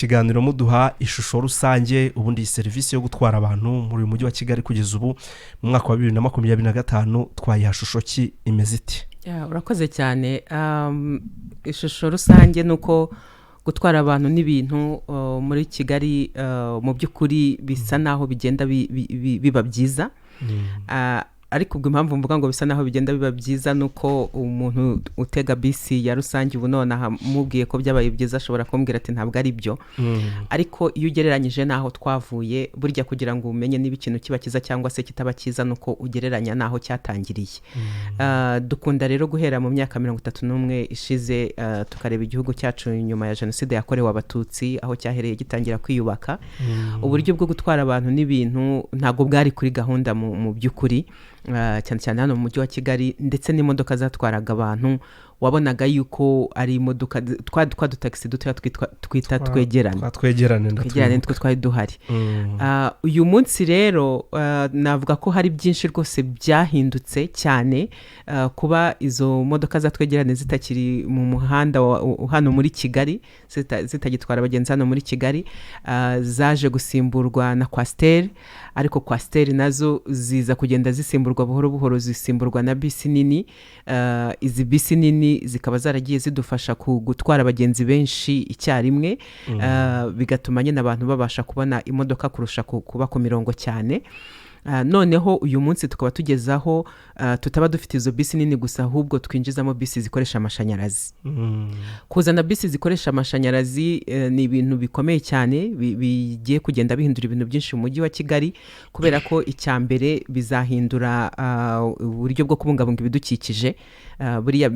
Kiganiro muduha ishusho rusange. Ubundi iyi serivisi yo gutwara abantu muri uyu mujyi wa Kigali kugeza ubu mu mwaka wa 2025 twayiha shusho ki? Imeze iti? Yeah, urakoze cyane. Ishusho rusange ni uko gutwara abantu n'ibintu muri Kigali mu by'ukuri bisa naho bigenda biba byiza. Ariko ubwo impamvu mvuga ngo bisa naho bigenda biba byiza ni uko umuntu utega bisi ya rusange ubu nonaha mubwiye ko byabaye byiza, ashobora kumbwira ati: "Ntabwo ari byo." Ariko iyo ugereranyije n'aho twavuye, burya kugira ngo umenye niba ikintu kiba cyiza cyangwa se kitaba cyiza ni uko ugereranya n'aho cyatangiriye. Dukunda rero guhera mu myaka 31 ishize, tukareba igihugu cyacu nyuma ya Jenoside yakorewe Abatutsi, aho cyahereye gitangira kwiyubaka. Uburyo bwo gutwara abantu n'ibintu ntabwo bwari kuri gahunda mu by'ukuri, cyane cyane hano mu mujyi wa Kigali. Ndetse n'imodoka zatwaraga abantu wabonaga yuko ari imodoka twa dutagisi dutoya twita twegerane. Twegerane. Twegerane nitwo twari duhari. Uyu munsi rero navuga ko hari byinshi rwose byahindutse cyane. Kuba izo modoka za twegerane zitakiri mu muhanda hano muri Kigali, zitagitwara abagenzi hano muri Kigali, zaje gusimburwa na coaster. Ariko coaster nazo ziza kugenda zisimburwa buhoro buhoro, zisimburwa na bisi nini. Izi bisi nini zikaba zaragiye zidufasha gutwara abagenzi benshi icyarimwe, bigatuma nyine abantu babasha kubona imodoka kurusha kuba ku mirongo cyane. Noneho uyu munsi tukaba tugezaho tutaba dufite izo bisi nini gusa, ahubwo twinjizamo bisi zikoresha amashanyarazi. Kuzana bisi zikoresha amashanyarazi ni ibintu bikomeye cyane bigiye kugenda bihindura ibintu byinshi mu mujyi wa Kigali, kubera ko icya mbere bizahindura uburyo bwo kubungabunga ibidukikije. Buriya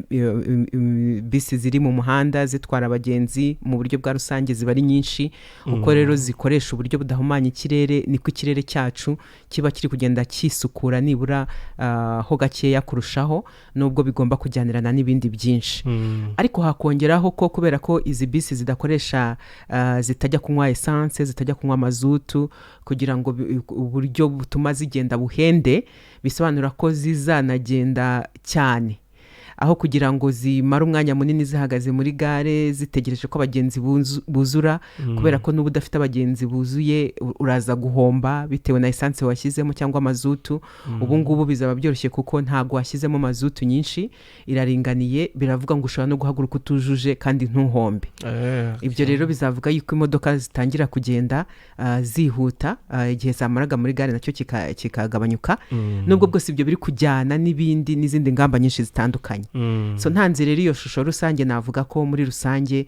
bisi ziri mu muhanda zitwara abagenzi mu buryo bwa rusange ziba ari nyinshi. Uko rero zikoresha uburyo budahumanya ikirere, niko ikirere cyacu kiba kiri kugenda cyisukura nibura ho gakeya kurushaho, nubwo bigomba kujyanirana n'ibindi byinshi. Ariko hakongeraho ko kubera ko izi bisi zidakoresha zitajya kunywa esanse, zitajya kunywa mazutu, kugira ngo uburyo butuma zigenda buhende, bisobanura ko zizanagenda cyane aho kugira ngo zimare umwanya munini zihagaze muri gare zitegereje ko abagenzi buzura, kubera ko n'uba udafite abagenzi buzuye uraza guhomba bitewe na esanse washyizemo cyangwa mazutu. Ubu ngubu bizaba byoroshye kuko ntabwo washyizemo mazutu nyinshi, iraringaniye. Biravuga ngo ushobora no guhaguruka utujuje kandi ntuhombe. Ibyo rero bizavuga yuko imodoka zitangira kugenda zihuta, igihe zamaraga muri gare nacyo kikagabanyuka, nubwo bwose ibyo biri kujyana n'ibindi n'izindi ngamba nyinshi zitandukanye. So ntanze rero iyo shusho rusange, navuga ko muri rusange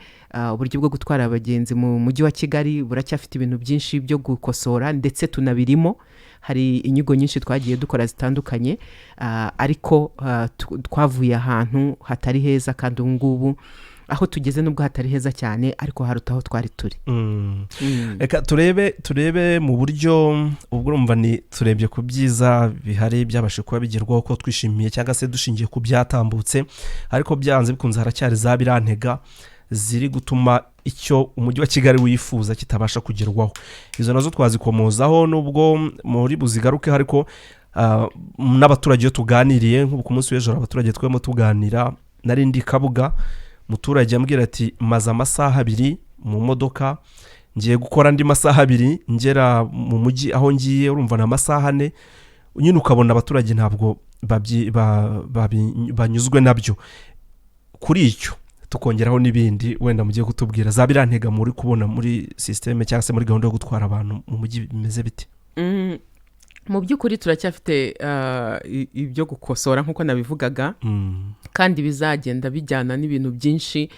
uburyo bwo gutwara abagenzi mu mujyi wa Kigali buracyafite ibintu byinshi byo gukosora, ndetse tunabirimo. Hari inyigo nyinshi twagiye dukora zitandukanye, ariko twavuye ahantu hatari heza, kandi ubu ngubu aho tugeze, nubwo hatari heza cyane, ariko haruta aho twari turi. Reka turebe mu buryo ubwo urumva ni turebye ku byiza bihari byabashe kuba bigerwaho, ko twishimiye cyangwa se dushingiye ku byatambutse, ariko byanze bikunze haracyari za birantega ziri gutuma icyo umujyi wa Kigali wifuza kitabasha kugerwaho. Izo nazo twazikomozaho nubwo muri buzigarukeho, ariko n'abaturage iyo tuganiriye, nk'ubu ku munsi w'ejo hari abaturage twemo tuganira, nari ndi Kabuga, umuturage ambwira ati: "Maze amasaha 2 mu modoka, ngiye gukora andi masaha 2 ngera mu mujyi aho ngiye." Urumva ni amasaha 4 nyine. Ukabona abaturage ntabwo banyuzwe nabyo. Kuri icyo tukongeraho n'ibindi wenda mugiye kutubwira, za birantega muri kubona muri sisiteme cyangwa se muri gahunda yo gutwara abantu mu mujyi bimeze bite? Mu by'ukuri turacyafite ibyo gukosora nk'uko nabivugaga, kandi bizagenda bijyana n'ibintu byinshi,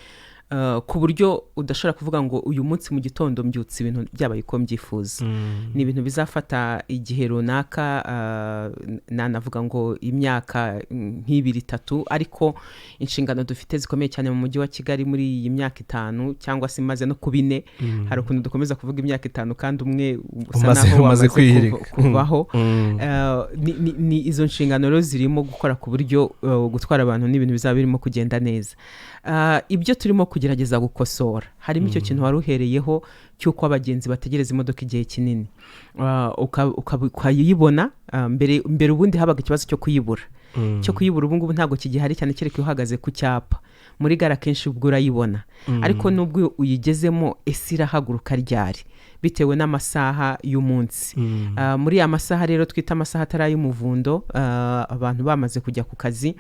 ku buryo udashobora kuvuga ngo uyu munsi mu gitondo mbyutse ibintu byabaye uko mbyifuza. Ni ibintu bizafata igihe runaka, nanavuga ngo imyaka nk'ibiri, itatu. Ariko inshingano dufite zikomeye cyane mu mujyi wa Kigali muri iyi myaka 5 cyangwa se imaze no kuba 4, hari ukuntu dukomeza kuvuga imyaka 5 kandi umwe usa naho umaze wamaze kwihirika. Kuvaho. Ni izo nshingano rero zirimo gukora ku buryo gutwara abantu n'ibintu bizaba birimo kugenda neza. Ibyo turimo kugerageza gukosora harimo icyo kintu wari uhereyeho cy'uko abagenzi bategereza imodoka igihe kinini, ukayibona. Mbere ubundi habaga ikibazo cyo kuyibura. Ubu ngubu ntabwo kigihari cyane, kereka iyo uhagaze ku cyapa. Muri gare akenshi ubwo urayibona, ariko nubwo uyigezemo, ese irahaguruka ryari? Bitewe n'amasaha y'umunsi. Muri ya masaha rero twita amasaha atari ay'umuvundo, abantu bamaze kujya ku kazi,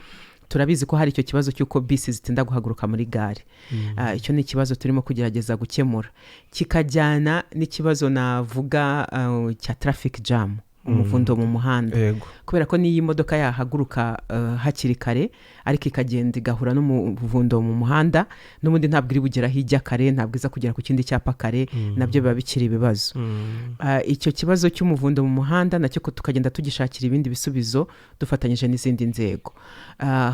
turabizi ko hari icyo kibazo cy'uko bisi zitinda guhaguruka muri gare. Icyo ni ikibazo turimo kugerageza gukemura, kikajyana n'ikibazo navuga cya traffic jam, umuvundo mu muhanda, kubera ko n'iyo imodoka yahaguruka hakiri kare ariko ikagenda igahura n'umuvundo mu muhanda, n'ubundi ntabwo iri bugera aho ijya kare, ntabwo iza kugera ku kindi cyapa kare, nabyo biba bikiri ibibazo. Icyo kibazo cy'umuvundo mu muhanda nacyo ko tukagenda tugishakira ibindi bisubizo dufatanyije n'izindi nzego.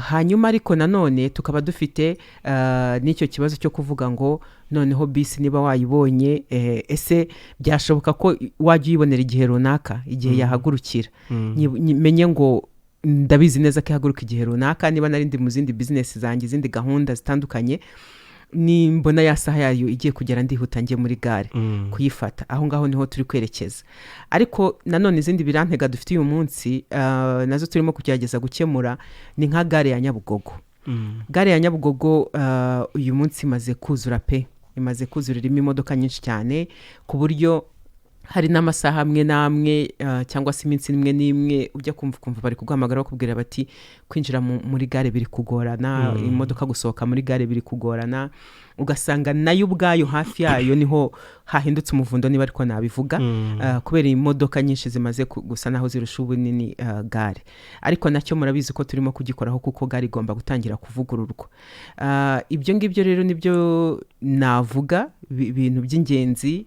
Hanyuma ariko nanone tukaba dufite n'icyo kibazo cyo kuvuga ngo noneho bisi niba wayibonye, ese byashoboka ko wajya uyibonera igihe runaka, igihe yahagurukira? Menye ngo ndabizi neza ko ihaguruka igihe runaka, niba nari ndi mu zindi bizinesi zanjye, izindi gahunda zitandukanye, nimbona ya saha yayo igiye kugera, ndihuta njye muri gare kuyifata. Aho ngaho niho turi kwerekeza. Ariko nanone izindi birantega dufite uyu munsi, nazo turimo kugerageza gukemura, ni nka gare ya Nyabugogo. Gare ya Nyabugogo uyu munsi imaze kuzura pe, imaze kuzura, irimo imodoka nyinshi cyane, ku buryo hari n'amasaha amwe n'amwe cyangwa se iminsi imwe n'imwe ujya kumva ukumva bari kuguhamagara bakubwira bati kwinjira muri gare biri kugorana, imodoka gusohoka muri gare biri kugorana, ugasanga nayo ubwayo hafi yayo niho hahindutse umuvundo, niba ariko nabivuga, kubera imodoka nyinshi zimaze gusa naho zirusha ubunini gare. Ariko nacyo murabizi ko turimo kugikoraho, kuko gare igomba gutangira kuvugururwa. Ibyo ngibyo rero nibyo navuga ibintu by'ingenzi: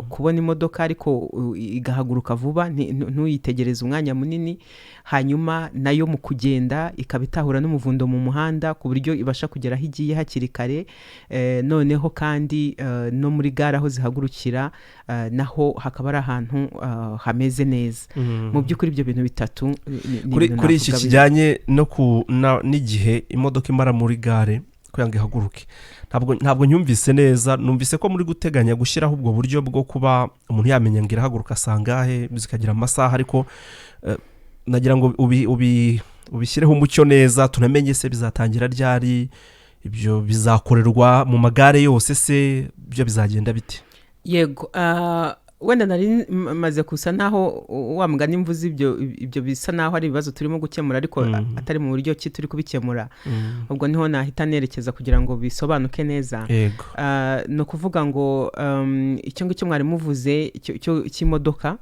kubona imodoka ariko igahaguruka vuba, ntuyitegereze umwanya munini, hanyuma nayo mu kugenda ikaba itahura n'umuvundo mu muhanda ku buryo ibasha kugera aho igiye hakiri kare, noneho kandi no muri gare aho zihagurukira, naho hakaba ari ahantu hameze neza. Mu by'ukuri ibyo bintu bitatu ni Kuri ibintu kuri iki navuga kijyanye no ku n'igihe imodoka imara muri gare kugira ngo ihaguruke, ntabwo nyumvise neza. Numvise ko muri guteganya gushyiraho ubwo buryo bwo kuba umuntu yamenya ngo irahaguruka sangahe, zikagira amasaha, ariko nagira ngo ubishyireho umucyo neza, tunamenye se bizatangira ryari, ibyo bizakorerwa mu magare yose se, byo bizagenda bite? Yego, wenda nari maze gusa naho wa mugani mvuze ibyo bisa naho ari ibibazo turimo gukemura, ariko atari mu buryo ki turi kubikemura. Ubwo niho nahita nerekeza kugira ngo bisobanuke neza. Ni ukuvuga ngo icyo ngicyo mwari muvuze cy'imodoka,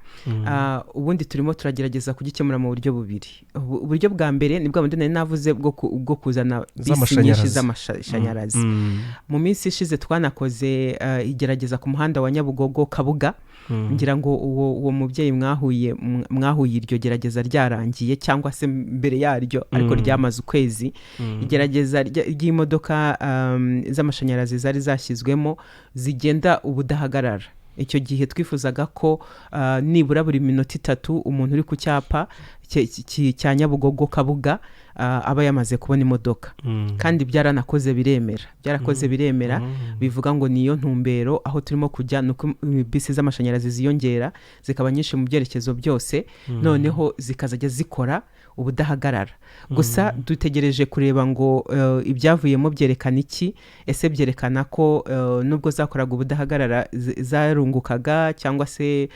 ubundi turimo turagerageza kugikemura mu buryo bubiri. Uburyo bwa mbere ni bwa bundi nari navuze bwo kuzana bisi nyinshi Z'amashanyarazi. z'amashanyarazi. Mu minsi ishize twanakoze igerageza ku muhanda wa Nyabugogo Kabuga. Ngira ngo uwo mubyeyi mwahuye iryo gerageza ryarangiye cyangwa se mbere yaryo, ariko ryamaze ukwezi. Igerageza ry'imodoka z'amashanyarazi zari zashyizwemo zigenda ubudahagarara. Icyo gihe twifuzaga ko nibura buri minota 3 umuntu uri ku cyapa cya Nyabugogo Kabuga aba yamaze kubona imodoka. Kandi byaranakoze biremera, byarakoze biremera. Bivuga ngo niyo ntumbero aho turimo kujya, ni uko bisi z'amashanyarazi ziyongera zikaba nyinshi mu byerekezo byose, noneho zikazajya zikora ubudahagarara. Gusa dutegereje kureba ngo ibyavuyemo byerekana iki. Ese byerekana ko nubwo zakoraga ubudahagarara zarungukaga, cyangwa se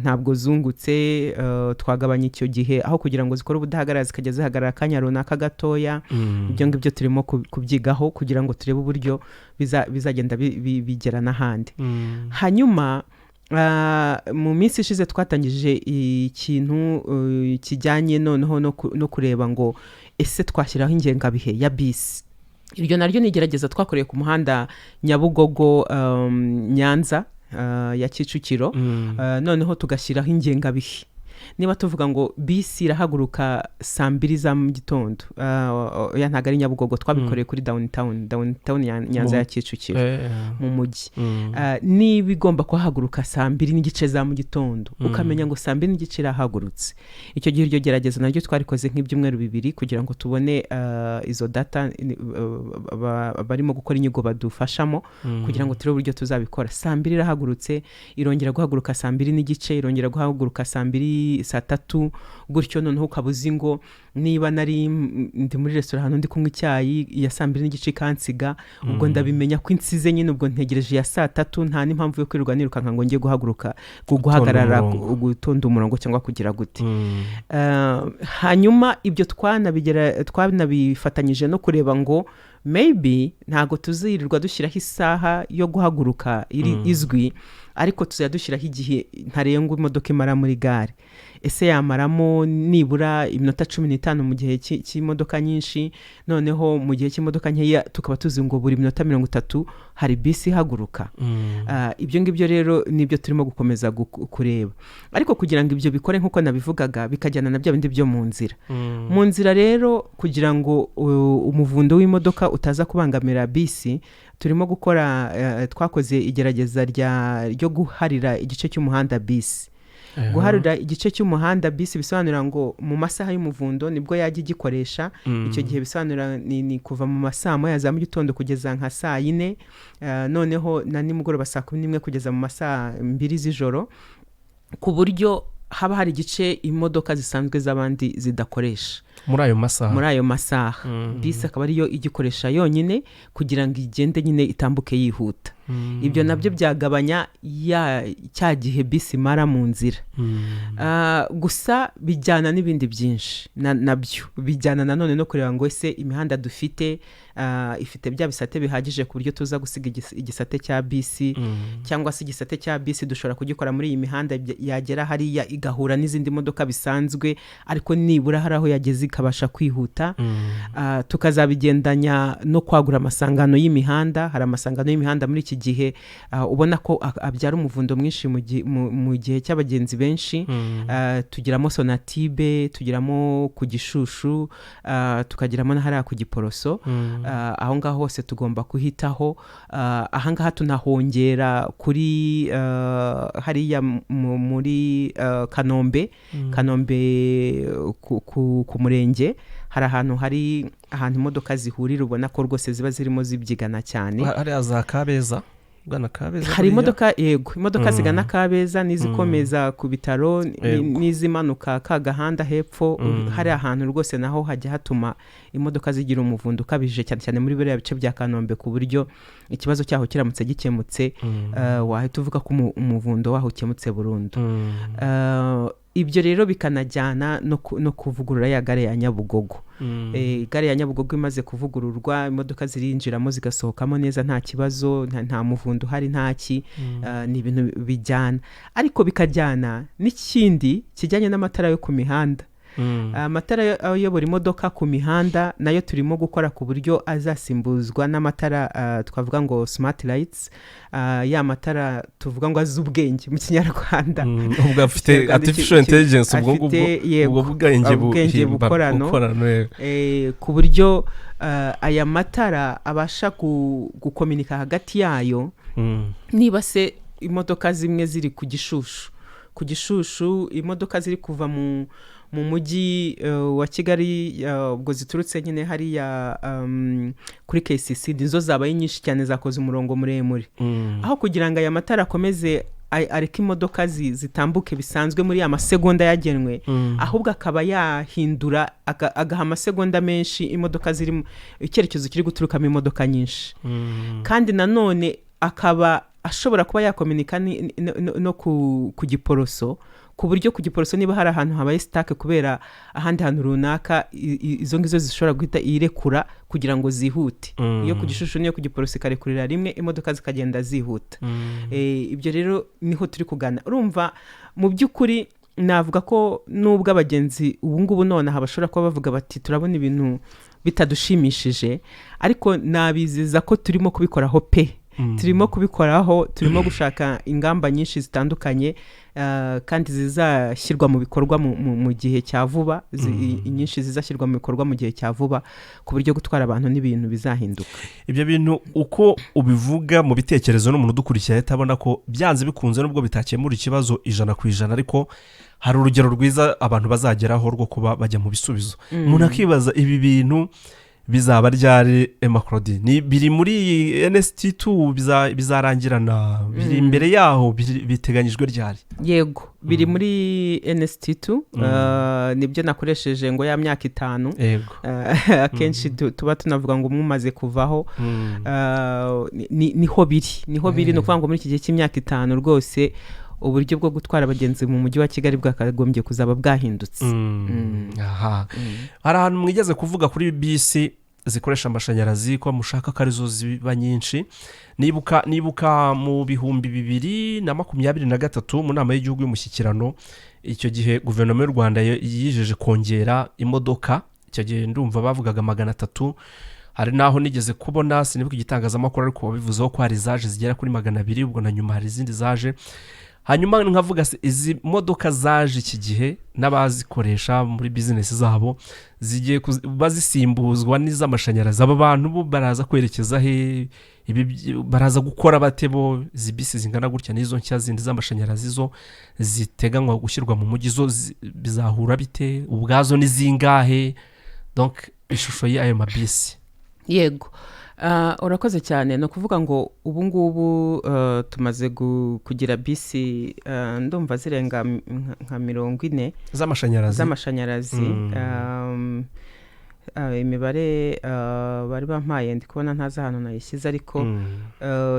ntabwo zungutse? Twagabanya icyo gihe, aho kugira ngo zikore ubudahagarara zikajya zihagarara akanya runaka gatoya. Ibyo ngibyo turimo kubyigaho kugira ngo turebe uburyo bizagenda bigera n'ahandi. Hanyuma mu minsi ishize twatangije ikintu kijyanye noneho no kureba ngo ese twashyiraho ingengabihe ya bisi. Iryo naryo ni igerageza twakoreye ku muhanda Nyabugogo Nyanza ya Kicukiro. Noneho tugashyiraho ingengabihe. Niba tuvuga ngo bisi irahaguruka saa 2 za mu gitondo, oya, ntabwo ari Nyabugogo twabikoreye, kuri downtown ya Nyanza ya Kicukiro, mu mujyi. Niba igomba kuhahaguruka saa 2:30 za mu gitondo, ukamenya ngo saa 2:30 irahagurutse. Icyo gihe iryo gerageza naryo twarikoze nk'ibyumweru 2 kugira ngo tubone izo data barimo gukora inyigo badufashamo, kugira ngo turebe uburyo tuzabikora. Saa 2 irahagurutse, irongera guhaguruka saa 2:30, irongera guhaguruka saa 2. saa 3 gutyo. Noneho ukaba uzi ngo niba nari ndi muri resitora ahantu ndi kunywa icyayi, iya 2:30 ikansiga, ubwo ndabimenya ko insize nyine, ubwo ntegereje iya saa 3. Nta n'impamvu yo kwirirwa nirukanka ngo njye guhaguruka, guhagarara, umurongo. Gutonda umurongo cyangwa kugira gute. Hanyuma ibyo twanabifatanyije no kureba ngo maybe ntabwo tuzirirwa dushyiraho isaha yo guhaguruka iri izwi, ariko tuzajya dushyiraho igihe ntarengwa imodoka imara muri gare. Ese yamaramo nibura iminota 15 mu gihe cy'imodoka nyinshi, noneho mu gihe cy'imodoka nkeya tukaba tuzi ngo buri minota 30 hari bisi ihaguruka. Ibyo ngibyo rero nibyo turimo gukomeza kureba, ariko kugira ngo ibyo bikore nk'uko nabivugaga, bikajyana na bya bindi byo mu nzira. Mu nzira rero, kugira ngo umuvundo w'imodoka utaza kubangamira bisi, turimo gukora twakoze igerageza ryo guharira igice cy'umuhanda bisi. Guharira igice cy'umuhanda bisi bisobanura ngo mu masaha y'umuvundo nibwo yajya igikoresha. Icyo gihe bisobanura ni kuva mu ma saa 1 za mu gitondo kugeza nka saa 4, noneho na nimugoroba saa 11 kugeza mu ma saa 2 z'ijoro, ku buryo haba hari igice imodoka zisanzwe z'abandi zidakoresha. Muri ayo masaha. Muri ayo masaha, bisi akaba ariyo igikoresha yonyine kugira ngo igende nyine, itambuke yihuta. Ibyo nabyo byagabanya ya cya gihe bisi imara mu nzira. Gusa bijyana n'ibindi byinshi, nabyo bijyana nanone no kureba ngo ese imihanda dufite ifite bya bisate bihagije ku buryo tuza gusiga igisate cya bisi, cyangwa se igisate cya bisi dushobora kugikora muri iyi mihanda, yagera hariya igahura n'izindi modoka bisanzwe, ariko nibura hari aho yageze ikabasha kwihuta. Tukazabigendanya no kwagura amasangano y'imihanda. Hari amasangano y'imihanda muri iki gihe ubona ko abyara umuvundo mwinshi mu gihe cy'abagenzi benshi. Tugiramo Sonatube, tugiramo ku Gishushu, tukagiramo na hariya ku Giporoso. Aho ngaho hose tugomba kuhitaho. Ahangaha tunahongera kuri hariya muri Kanombe, Kanombe ku murenge, hari ahantu hari ahantu imodoka zihurira, ubona ko rwose ziba zirimo zibyigana cyane. Hariya za Kabeza, ugana Kabeza Hari buriya? imodoka, yego, imodoka zigana Kabeza n'izikomeza ku bitaro n'izimanuka ka gahanda hepfo. Hari ahantu rwose naho hajya hatuma imodoka zigira umuvundo ukabije, cyane cyane muri biriya bice bya Kanombe, ku buryo ikibazo cyaho kiramutse gikemutse, wahita uvuga ko umuvundo waho ukemutse burundu. Ibyo rero bikanajyana no kuvugurura ya gare ya Nyabugogo. Gare ya Nyabugogo imaze kuvugururwa, imodoka zirinjiramo zigasohokamo neza, nta kibazo, nta muvundo uhari, ntaki. Ni ibintu bijyana, ariko bikajyana n'ikindi kijyanye n'amatara yo ku mihanda. Amatara ayobora imodoka ku mihanda nayo turimo gukora ku buryo azasimbuzwa n'amatara twavuga ngo smart lights, ya matara tuvuga ngo azi ubwenge mu Kinyarwanda. Ubwo afite Kinyarwanda artificial intelligence, ubwo ngubwo. Afite, yego, ubwo bwenge ubwenge bukorano. Bukorano, yego. Ku buryo aya matara abasha gukominika hagati yayo. Niba se imodoka zimwe ziri ku Gishushu, ku Gishushu imodoka ziri kuva mu mujyi wa Kigali, ubwo ziturutse nyine hariya kuri KCC, nizo zabaye nyinshi cyane, zakoze umurongo muremure. Aho kugira ngo aya matara akomeze areke imodoka zitambuke bisanzwe muri ya masegonda yagenwe, ahubwo akaba yahindura agaha amasegonda menshi imodoka ziri icyerekezo kiri guturukamo imodoka nyinshi. Kandi nanone akaba ashobora kuba yakominika no ku Giporoso, ku buryo ku Giporoso niba hari ahantu habaye stuck kubera ahandi hantu runaka, izo ngizo zishobora guhita irekura kugira ngo zihute. Iyo ku Gishushu n'iyo ku Giporoso ikarekurira rimwe, imodoka zikagenda zihuta. Ibyo rero niho turi kugana. Urumva mu by'ukuri navuga ko nubwo abagenzi ubu ngubu nonaha bashobora kuba bavuga bati turabona ibintu bitadushimishije, ariko nabizeza ko turimo kubikoraho pe. Turimo kubikoraho, turimo gushaka ingamba nyinshi zitandukanye, kandi zizashyirwa mu bikorwa mu gihe cya vuba, inyinshi zizashyirwa mu bikorwa mu gihe cya vuba, ku buryo gutwara abantu n'ibintu bizahinduka. Ibyo bintu uko ubivuga mu bitekerezo, n'umuntu udukurikiye ahita abona ko byanze bikunze, nubwo bitakemura ikibazo 100%, ariko hari urugero rwiza abantu bazageraho rwo kuba bajya mu bisubizo. Umuntu akibaza ibi bintu. Bizaba ryari, Emma Claudine? Ni biri muri iyi NST2, bizarangirana, biri imbere yaho, biteganyijwe ryari? Yego, biri muri NST2. Nibyo nakoresheje ngo ya myaka 5. Akenshi tuba tunavuga ngo umwe umaze kuvaho. Niho biri, niho biri. Ni ukuvuga ngo muri iki gihe cy'imyaka 5 rwose uburyo bwo gutwara abagenzi mu Mujyi wa Kigali bwakagombye kuzaba bwahindutse. Aha hari ahantu mwigeze kuvuga kuri bisi zikoresha amashanyarazi, ko mushaka ko arizo ziba nyinshi. Nibuka mu 2023, mu nama y'igihugu y'umushyikirano, icyo gihe guverinoma y'u Rwanda yijeje kongera imodoka. Icyo gihe ndumva bavugaga 300. Hari n'aho nigeze kubona, sinibuka igitangazamakuru, ariko babivuzeho ko hari zaje zigera kuri 200. Ubwo na nyuma hari izindi zaje. Hanyuma nkavuga se, izi modoka zaje iki gihe n'abazikoresha muri bizinesi zabo zigiye bazisimbuzwa n'iz'amashanyarazi, aba bantu bo baraza kwerekeza he? Ibi baraza gukora bate bo? Izi bisi zingana gutya n'izo nshya zindi z'amashanyarazi zo ziteganywa gushyirwa mu mujyi, zo bizahura bite? Ubwazo ni zingahe? Donc ishusho y'ayo mabisi. Yego. Urakoze cyane. Ni ukuvuga ngo ubu ngubu tumaze kugira bisi, ndumva zirenga nka 40 z'amashanyarazi. Z'amashanyarazi. Imibare bari bampaye, ndi kubona ntazi ahantu nayishyize, ariko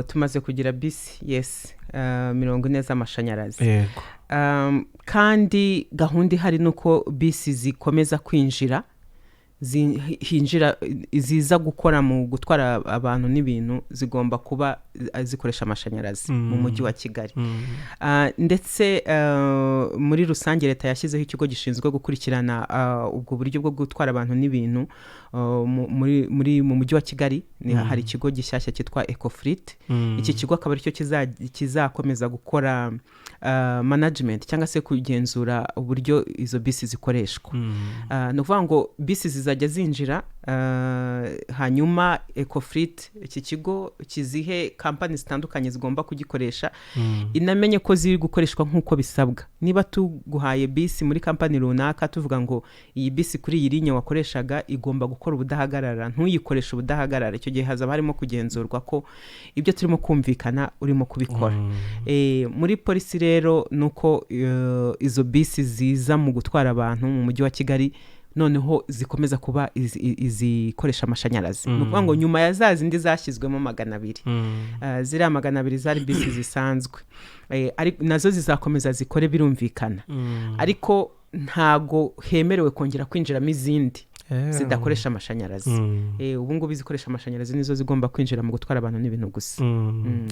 tumaze kugira bisi, yes, 40 z'amashanyarazi. Kandi gahunda ihari ni uko bisi zikomeza kwinjira, hinjira ziza gukora mu gutwara abantu n'ibintu, zigomba kuba zikoresha amashanyarazi mu Mujyi wa Kigali. Ndetse muri rusange leta yashyizeho ikigo gishinzwe gukurikirana ubwo buryo bwo gutwara abantu n'ibintu mu Mujyi wa Kigali. Hari ikigo gishyashya cyitwa Ecofleet. Iki kigo akaba aricyo kizakomeza gukora management cyangwa se kugenzura uburyo izo bisi zikoreshwa. Ni ukuvuga ngo bisi zizajya zinjira, hanyuma Ecofleet, iki kigo, kizihe kampani zitandukanye zigomba kugikoresha, inamenye ko ziri gukoreshwa nk'uko bisabwa. Niba tuguhaye bisi muri kampani runaka, tuvuga ngo iyi bisi kuri iyi ligne wakoreshaga igomba gukora ubudahagarara, ntuyikoreshe ubudahagarara. Icyo gihe hazaba harimo kugenzurwa ko ibyo turimo kumvikana urimo kubikora. Muri policy rero ni uko izo bisi ziza mu gutwara abantu mu Mujyi wa Kigali noneho zikomeza kuba izikoresha amashanyarazi. Ni ukuvuga ngo nyuma ya za zindi zashyizwemo 200, ziriya 200 zari bisi zisanzwe, nazo zizakomeza zikore, birumvikana, ariko ntago hemerewe kongera kwinjiramo izindi zidakoresha amashanyarazi. Ubu ngubu izikoresha amashanyarazi nizo zigomba kwinjira mu gutwara abantu n'ibintu gusa.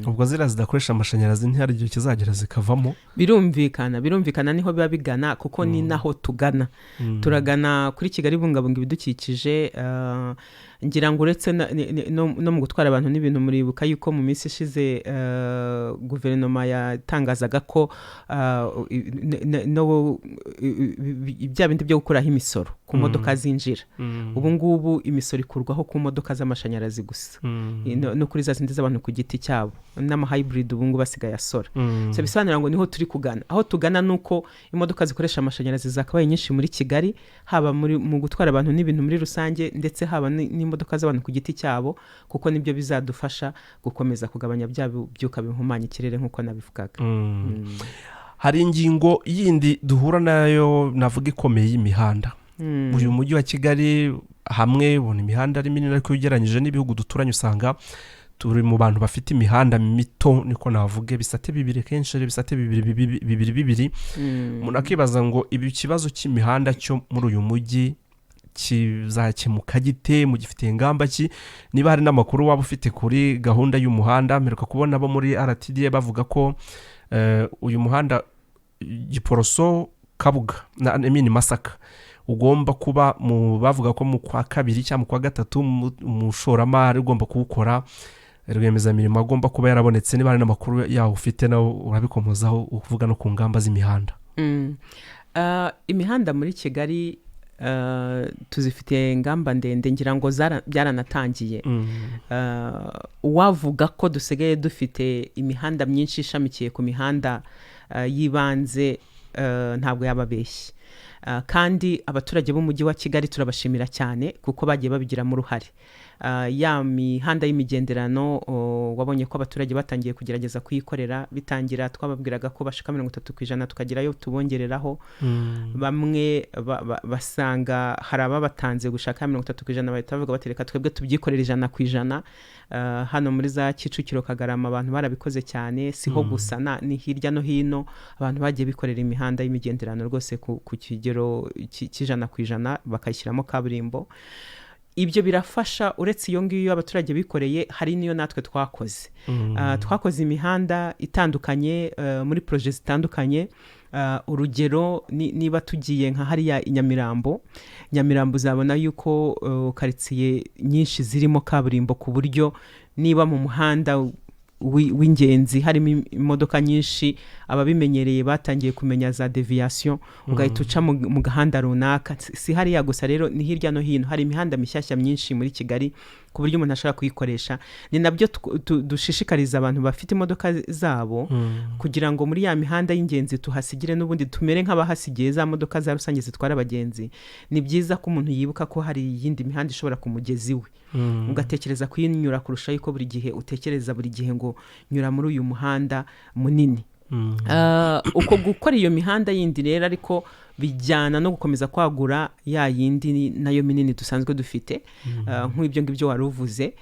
Ubwo ziriya zidakoresha amashanyarazi ntihari igihe kizagera zikavamo? Birumvikana, birumvikana, niho biba bigana, kuko ni naho tugana. Turagana kuri Kigali Bungabunga Ibidukikije. Ngira ngo uretse no mu gutwara abantu n'ibintu, muribuka yuko mu minsi ishize guverinoma yatangazaga ko no bya bindi byo gukuraho imisoro ku modoka zinjira. Ubu ngubu imisoro ikurwaho ku modoka z'amashanyarazi gusa, no kuri za zindi z'abantu ku giti cyabo, n'ama hybrid ubu ngubu asigaye asora. So bisobanura ngo niho turi kugana. Aho tugana ni uko imodoka zikoresha amashanyarazi zakabaye nyinshi muri Kigali, haba mu gutwara abantu n'ibintu muri rusange, ndetse haba n'imodoka z'abantu ku giti cyabo, kuko nibyo bizadufasha gukomeza kugabanya bya byuka bihumanya ikirere nk'uko nabivugaga. Hari ingingo yindi duhura nayo, navuga ikomeye, y'imihanda. Uyu Mujyi wa Kigali hamwe ubona imihanda ari minini, ariko iyo ugereranyije n'ibihugu duturanye usanga turi mu bantu bafite imihanda mito, niko navuga, ibisate bibiri, kenshi ari ibisate bibiri bibiri bibiri bibiri. Umuntu akibaza ngo ibi kibazo cy'imihanda cyo muri uyu mujyi kizakemuka gite? Mugifitiye ingamba ki? Niba hari n'amakuru waba ufite kuri gahunda y'umuhanda. Mperuka kubona abo muri RTDA bavuga ko uyu muhanda Giporoso Kabuga na Emini Masaka ugomba kuba mu, bavuga ko mu kwa kabiri cyangwa mu kwa gatatu umushoramari ugomba kuwukora, rwiyemezamirimo, agomba kuba yarabonetse. Niba hari n'amakuru yawo ufite, nawe urabikomozaho, uvuga no ku ngamba z'imihanda. Imihanda muri Kigali tuzifitiye ingamba ndende, ngira ngo byaranatangiye. Uwavuga ko dusigaye dufite imihanda myinshi ishamikiye ku mihanda y'ibanze, ntabwo yaba abeshye. Kandi abaturage b'umujyi wa Kigali turabashimira cyane kuko bagiye babigiramo uruhare. Ya mihanda y'imigenderano, wabonye ko abaturage batangiye kugerageza kuyikorera. Bitangira twababwiraga ko bashika 30%, tukagerayo tubongereraho. Bamwe basanga hari ababatanze gushaka 30%, bahita bavuga bati: "Reka twebwe tubyikorere 100%." Hano muri za Kicukiro, Kagarama, abantu barabikoze cyane. Siho gusa, ni hirya no hino abantu bagiye bikorera imihanda y'imigenderano rwose ku kigero cy'100%, bakayishyiramo kaburimbo. Ibyo birafasha. Uretse iyo ngiyo abaturage bikoreye, hari n'iyo natwe twakoze. Twakoze imihanda itandukanye muri projets zitandukanye. Urugero niba tugiye nka hariya i Nyamirambo, Nyamirambo uzabona yuko karitsiye nyinshi zirimo kaburimbo, ku buryo niba mu muhanda w'ingenzi harimo imodoka nyinshi, ababimenyereye batangiye kumenya za déviation, ugahita uca mu gahanda runaka. Si hariya gusa rero, ni hirya no hino hari imihanda mishyashya myinshi muri Kigali, ku buryo umuntu ashobora kuyikoresha. Ni nabyo dushishikariza abantu bafite imodoka zabo, kugira ngo muri ya mihanda y'ingenzi tuhasigire n'ubundi, tumere nk'abahasigiye za modoka za rusange zitwara abagenzi. Ni byiza ko umuntu yibuka ko hari iyindi mihanda ishobora kumugeza iwe, ugatekereza kuyinyura kurusha yuko buri gihe utekereza buri gihe ngo nyura muri uyu muhanda munini. Uko gukora iyo mihanda yindi rero ariko bijyana no gukomeza kwagura ya yindi nayo minini dusanzwe dufite. Nk'ibyo ngibyo wari uvuze,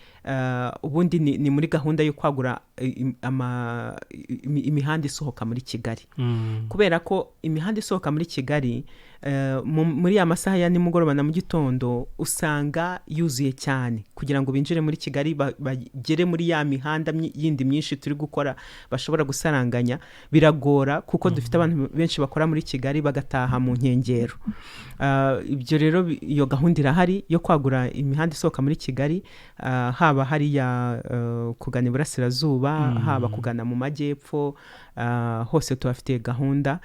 ubundi ni muri gahunda yo kwagura imihanda isohoka muri Kigali, kubera ko imihanda isohoka muri Kigali muri ya masaha ya nimugoroba na mu gitondo usanga yuzuye cyane. Kugira ngo binjire muri Kigali, bagere muri ya mihanda yindi myinshi turi gukora bashobora gusaranganya, biragora, kuko dufite abantu benshi bakora muri Kigali bagataha mu nkengero. Ibyo rero iyo gahunda irahari yo kwagura imihanda isohoka muri Kigali, haba hariya kugana iburasirazuba, haba kugana mu majyepfo, hose tuhafitiye gahunda.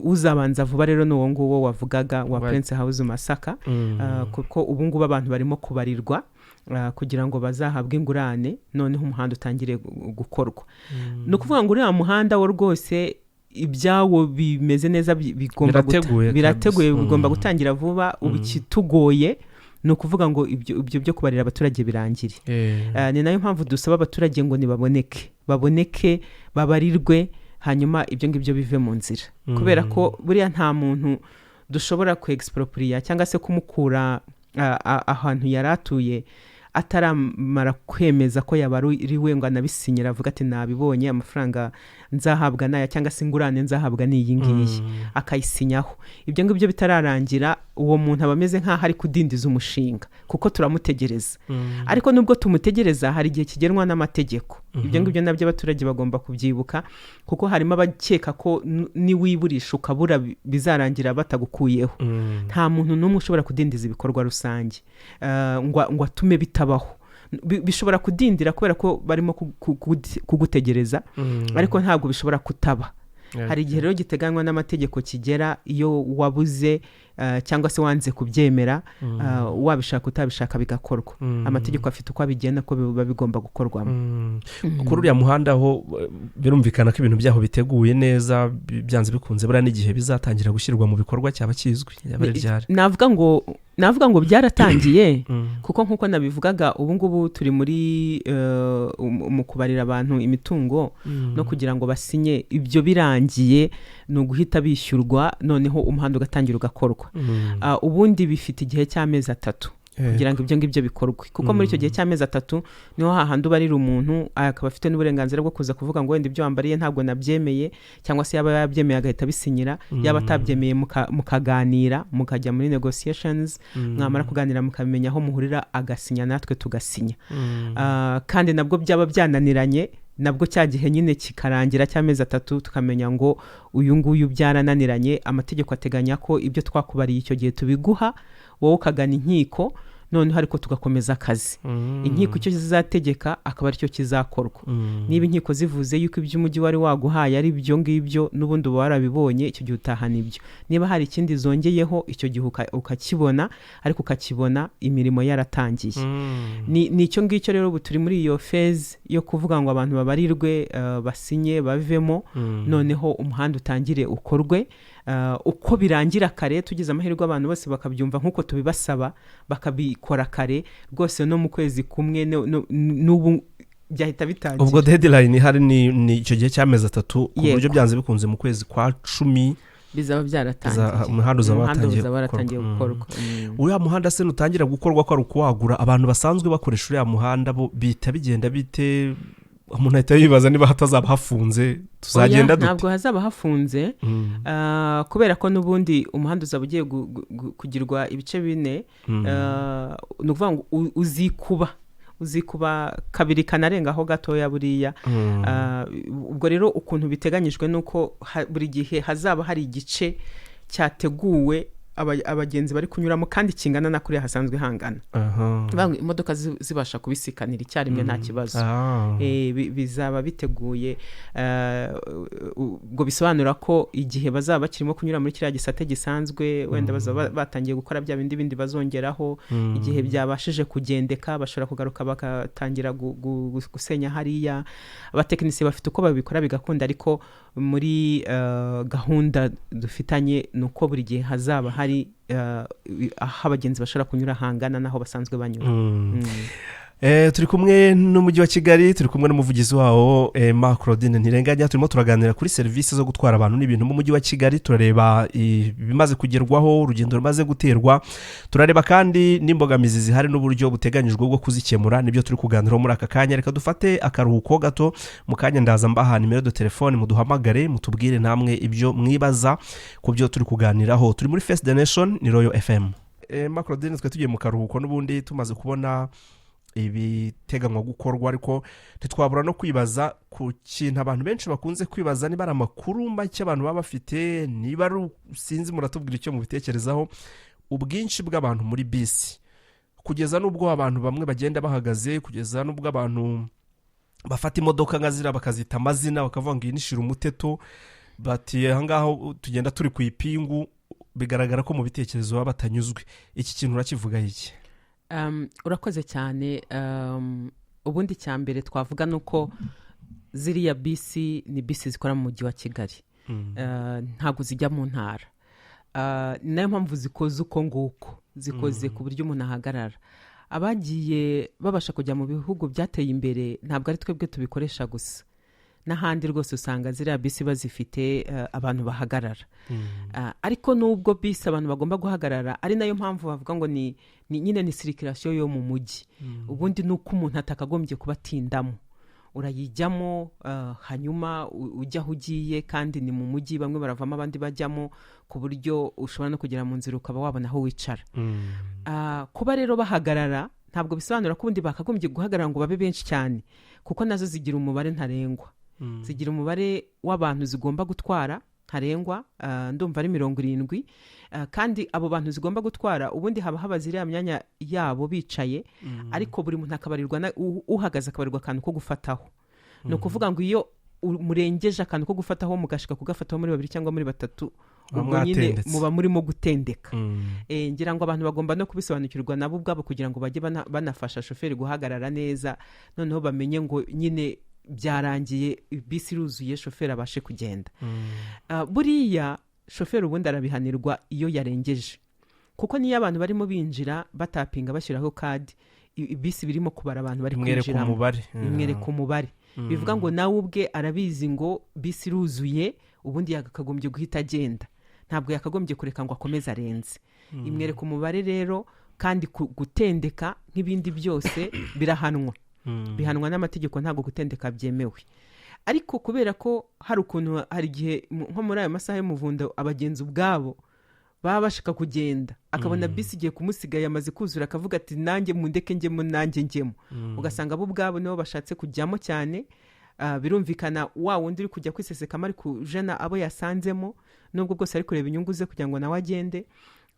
Uzabanza vuba rero ni uwo nguwo wavugaga wa Prince House Masaka, kuko ubu ngubu abantu barimo kubarirwa kugira ngo bazahabwe ingurane, noneho umuhanda utangire gukorwa. Ni ukuvuga ngo uriya muhanda wo rwose ibyawo bimeze neza, bigomba Birateguye. Birateguye, Kabisa. bigomba gutangira vuba. Ubu ikitugoye ni ukuvuga ngo ibyo byo kubarira abaturage birangire. Ni nayo mpamvu dusaba abaturage ngo nibaboneke, baboneke, babarirwe, hanyuma ibyo ngibyo bive mu nzira, kubera ko buriya nta muntu dushobora ku exproprier cyangwa se kumukura ahantu yari atuye ataramara kwemeza ko yabaruriwe, ngo anabisinyira, avuga ati: "Nabibonye, amafaranga nzahabwa naya, cyangwa se ingurane nzahabwa ni iyi ngiyi," akayisinyaho. Ibyo ngibyo bitararangira, uwo muntu aba ameze nk'aho ari kudindiza umushinga, kuko turamutegereza. Ariko nubwo tumutegereza, hari igihe kigenwa n'amategeko. Ibyo ngibyo nabyo abaturage bagomba kubyibuka, kuko harimo abakeka ko niwiburisha ukabura bizarangira batagukuyeho. Nta muntu n'umwe ushobora kudindiza ibikorwa rusange ngo atume bitabaho. Bishobora kudindira kubera ko barimo kugutegereza, ariko ntabwo bishobora kutaba. Hari igihe rero giteganywa n'amategeko kigera, iyo wabuze cyangwa se wanze kubyemera, wabishaka utabishaka bigakorwa. Amategeko afite uko abigena ko biba bigomba gukorwamo. Kuri uriya muhanda ho birumvikana ko ibintu byaho biteguye neza, byanze bikunze buriya n'igihe bizatangira gushyirwa mu bikorwa cyaba kizwi, yaba ari ryari? Navuga ngo byaratangiye, kuko nk'uko nabivugaga, ubu ngubu turi muri mu kubarira abantu imitungo no kugira ngo basinye. Ibyo birangiye ni uguhita bishyurwa, noneho umuhanda ugatangira ugakorwa. Ubundi bifite igihe cy'amezi 3 kugira ngo ibyo ngibyo bikorwe, kuko muri icyo gihe cy'amezi 3 niho hahandi ubarira umuntu, akaba afite n'uburenganzira bwo kuza kuvuga ngo: "Wenda ibyo wambariye ntabwo nabyemeye," cyangwa se yaba yabyemeye agahita abisinyira, yaba atabyemeye mukaganira, mukajya muri negotiations, mwamara kuganira mukamenya aho muhurira, agasinya, natwe tugasinya. Kandi nabwo byaba byananiranye, nabwo cya gihe nyine kikarangira cy'amezi 3, tukamenya ngo uyu nguyu byarananiranye. Amategeko ateganya ko ibyo twakubariye icyo gihe tubiguha, wowe ukagana inkiko. Noneho ariko tugakomeza akazi. Inkiko icyo zizategeka akaba aricyo kizakorwa. Niba inkiko zivuze yuko ibyo umujyi wari waguhaye ari ibyo ngibyo, n'ubundi uba warabibonye, icyo gihe utahana ibyo. Niba hari ikindi zongeyeho, icyo gihe ukakibona, ariko ukakibona imirimo yaratangiye. Ni icyo ngicyo rero. Ubu turi muri iyo phase yo kuvuga ngo abantu babarirwe, basinye, bavemo, noneho umuhanda utangire ukorwe. Uko birangira kare, tugize amahirwe abantu bose bakabyumva nk'uko tubibasaba, bakabikora kare rwose, no mu kwezi kumwe n'ubu byahita bitangira. Ubwo deadline ihari ni icyo gihe cy'amezi 3, ku buryo Yego. byanze bikunze mu kwezi kwa 10 bizaba byaratangiye. Umuhanda uzaba Umuhanda watangiye uzaba waratangiye gukorwa. gukorwa. Uriya muhanda se nutangira gukorwa, ko ari ukuwagura, abantu basanzwe bakoresha uriya muhanda bo bihita bigenda bite? Umuntu ahita yibaza niba hatazaba hafunze, tuzagenda Oya, dute? Ntabwo hazaba hafunze. Kubera ko n'ubundi umuhanda uzaba ugiye kugirwa ibice bine. Ni ukuvuga ngo uzikuba kabiri kanarengaho gatoya buriya. Ubwo rero ukuntu biteganyijwe ni uko buri gihe hazaba hari igice cyateguwe abagenzi bari kunyuramo, kandi kingana na kuriya hasanzwe hangana. Bivuga ngo imodoka zibasha kubisikanira icyarimwe nta kibazo. Bizaba biteguye. Ubwo bisobanura ko igihe bazaba bakirimo kunyura muri kiriya gisate gisanzwe, wenda bazaba batangiye gukora bya bindi bindi bazongeraho. Igihe byabashije kugendeka, bashobora kugaruka bagatangira gusenya hariya. Abatekinisiye bafite uko babikora bigakunda, ariko muri gahunda dufitanye ni uko buri gihe hazaba hari aho abagenzi bashobora kunyura hangana n'aho basanzwe banyura. Turi kumwe n'umujyi wa Kigali, turi kumwe n'umuvugizi wawo, Emma Claudine Ntirenganya. Turimo turaganira kuri serivisi zo gutwara abantu n'ibintu mu mujyi wa Kigali. Turareba ibimaze kugerwaho, urugendo rumaze guterwa, turareba kandi n'imbogamizi zihari n'uburyo buteganyijwe bwo kuzikemura. Nibyo turi kuganiraho muri aka kanya. Reka dufate akaruhuko gato. Mu kanya ndaza mbaha numéro de téléphone, muduhamagare, mutubwire namwe ibyo mwibaza ku byo turi kuganiraho. Turi muri Face the Nation, ni Royal FM. Emma Claudine, twe tugiye mu karuhuko n'ubundi tumaze kubona ibiteganywa gukorwa, ariko ntitwabura no kwibaza ku kintu abantu benshi bakunze kwibaza, niba ari amakuru make abantu baba bafite, niba ari, sinzi, muratubwira icyo mubitekerezaho. Ubwinshi bw'abantu muri bisi, kugeza n'ubwo abantu bamwe bagenda bahagaze, kugeza n'ubwo abantu bafata imodoka nka ziriya bakazita amazina, bakavuga ngo iyi ni shira umuteto, bati ahangaha tugenda turi ku ipingu. Bigaragara ko mu bitekerezo baba batanyuzwe. Iki kintu urakivuga iki? Urakoze cyane. Ubundi cya mbere twavuga ni uko ziriya bisi ni bisi zikora mu mujyi wa Kigali. Ntabwo zijya mu ntara. Ni nayo mpamvu zikoze uko nguko zikoze, ku buryo umuntu ahagarara. Abagiye babasha kujya mu bihugu byateye imbere, ntabwo ari twebwe tubikoresha gusa, n'ahandi rwose usanga ziriya bisi bazifite, abantu bahagarara. Ariko nubwo bisi abantu bagomba guhagarara, ari nayo mpamvu bavuga ngo ni nyine ni circulation yo mu mujyi, ubundi ni uko umuntu atakagombye kuba atindamo. Urayijyamo, hanyuma ujya aho ugiye, kandi ni mu mujyi, bamwe baravamo abandi bajyamo, ku buryo ushobora no kugera mu nzira ukaba wabona aho wicara. Kuba rero bahagarara ntabwo bisobanura ko ubundi bakagombye guhagarara ngo babe benshi cyane, kuko nazo zigira umubare ntarengwa, zigira umubare w'abantu zigomba gutwara ntarengwa, ndumva ari 70. Kandi abo bantu zigomba gutwara, ubundi haba haba ziriya myanya yabo bicaye, ariko buri muntu akabarirwa uhagaze akabarirwa akantu ko gufataho. Ni ukuvuga ngo iyo murengeje akantu ko gufataho, mugashika kugafataho muri babiri cyangwa muri batatu, Muba ubwo nyine mwatendetse. muba murimo gutendeka. Ngira ngo abantu bagomba no kubisobanukirwa nabo ubwabo, kugira ngo bajye banafasha shoferi guhagarara neza, noneho bamenye ngo nyine byarangiye, bisi iruzuye, shoferi abashe kugenda. Buriya shoferi ubundi arabihanirwa iyo yarengeje, kuko niyo abantu barimo binjira batapinga bashyiraho kadi, bisi birimo kubara abantu bari imwereka kwinjiramo. Umubare. Imwereka umubare. Bivuga ngo nawe ubwe arabizi ngo bisi iruzuye, ubundi yakagombye guhita agenda, ntabwo yakagombye kureka ngo akomeze arenze. Imwereka umubare rero, kandi gutendeka nk'ibindi byose birahanwa, bihanwa n'amategeko. Ntabwo gutendeka byemewe. Ariko kubera ko hari ukuntu, hari igihe nko muri ayo masaha y'umuvundo abagenzi ubwabo baba bashaka kugenda, akabona bisi igiye kumusiga yamaze kuzura, akavuga ati nanjye mundeke njyemo, nanjye njyemo. Ugasanga bo ubwabo nibo bashatse kujyamo cyane. Birumvikana wa wundi uri kujya kwisesekamo ari kujena abo yasanzemo, nubwo bwose ari kureba inyungu ze kugira ngo nawe agende.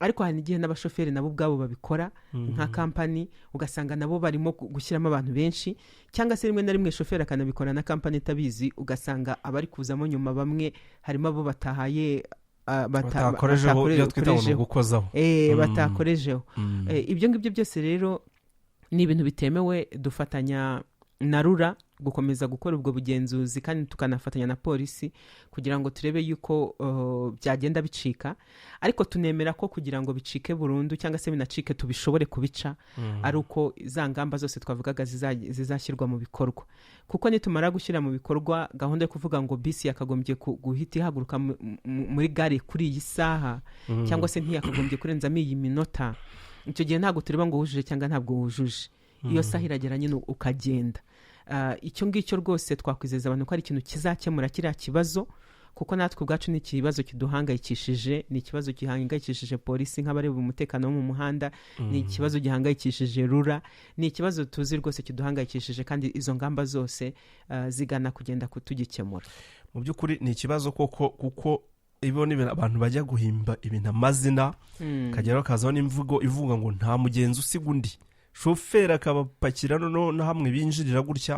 Ariko hari n'igihe n'abashoferi nabo ubwabo babikora nka kampani, ugasanga nabo barimo gushyiramo abantu benshi, cyangwa se rimwe na rimwe shoferi akanabikora na kampani itabizi, ugasanga abari kuzamo nyuma bamwe harimo abo batahaye Batakorejeho ibyo twita ngo ni batakorejeho. ugukozaho. Batakorejeho. Ibyo ngibyo byose rero ni ibintu bitemewe. Dufatanya na RURA gukomeza gukora ubwo bugenzuzi, kandi tukanafatanya na polisi kugira ngo turebe yuko byagenda bicika. Ariko tunemera ko kugira ngo bicike burundu cyangwa se binacike, tubishobore kubica ari uko za ngamba zose twavugaga zizashyirwa mu bikorwa, kuko nitumara gushyira mu bikorwa gahunda yo kuvuga ngo bisi yakagombye guhita ihaguruka muri gare kuri iyi saha, cyangwa se ntiyakagombye kurenzamo iyi minota, icyo gihe ntabwo tureba ngo wujuje cyangwa ntabwo wujuje, iyo saha iragera nyine ukagenda. Icyo ngicyo rwose twakwizeza abantu ko ari ikintu kizakemura kiriya kibazo, kuko natwe ubwacu ni ikibazo kiduhangayikishije, ni ikibazo gihangayikishije polisi nk'abareba umutekano wo mu muhanda, ni ikibazo gihangayikishije RURA, ni ikibazo tuzi rwose kiduhangayikishije, kandi izo ngamba zose zigana kugenda kutugikemura. Mu by'ukuri ni ikibazo koko, kuko ibo ni ibintu abantu bajya guhimba ibintu amazina, kagera bakazaho n'imvugo ivuga ngo nta mugenzi usiga undi, shoferi akabapakira noneho na hamwe binjirira gutya,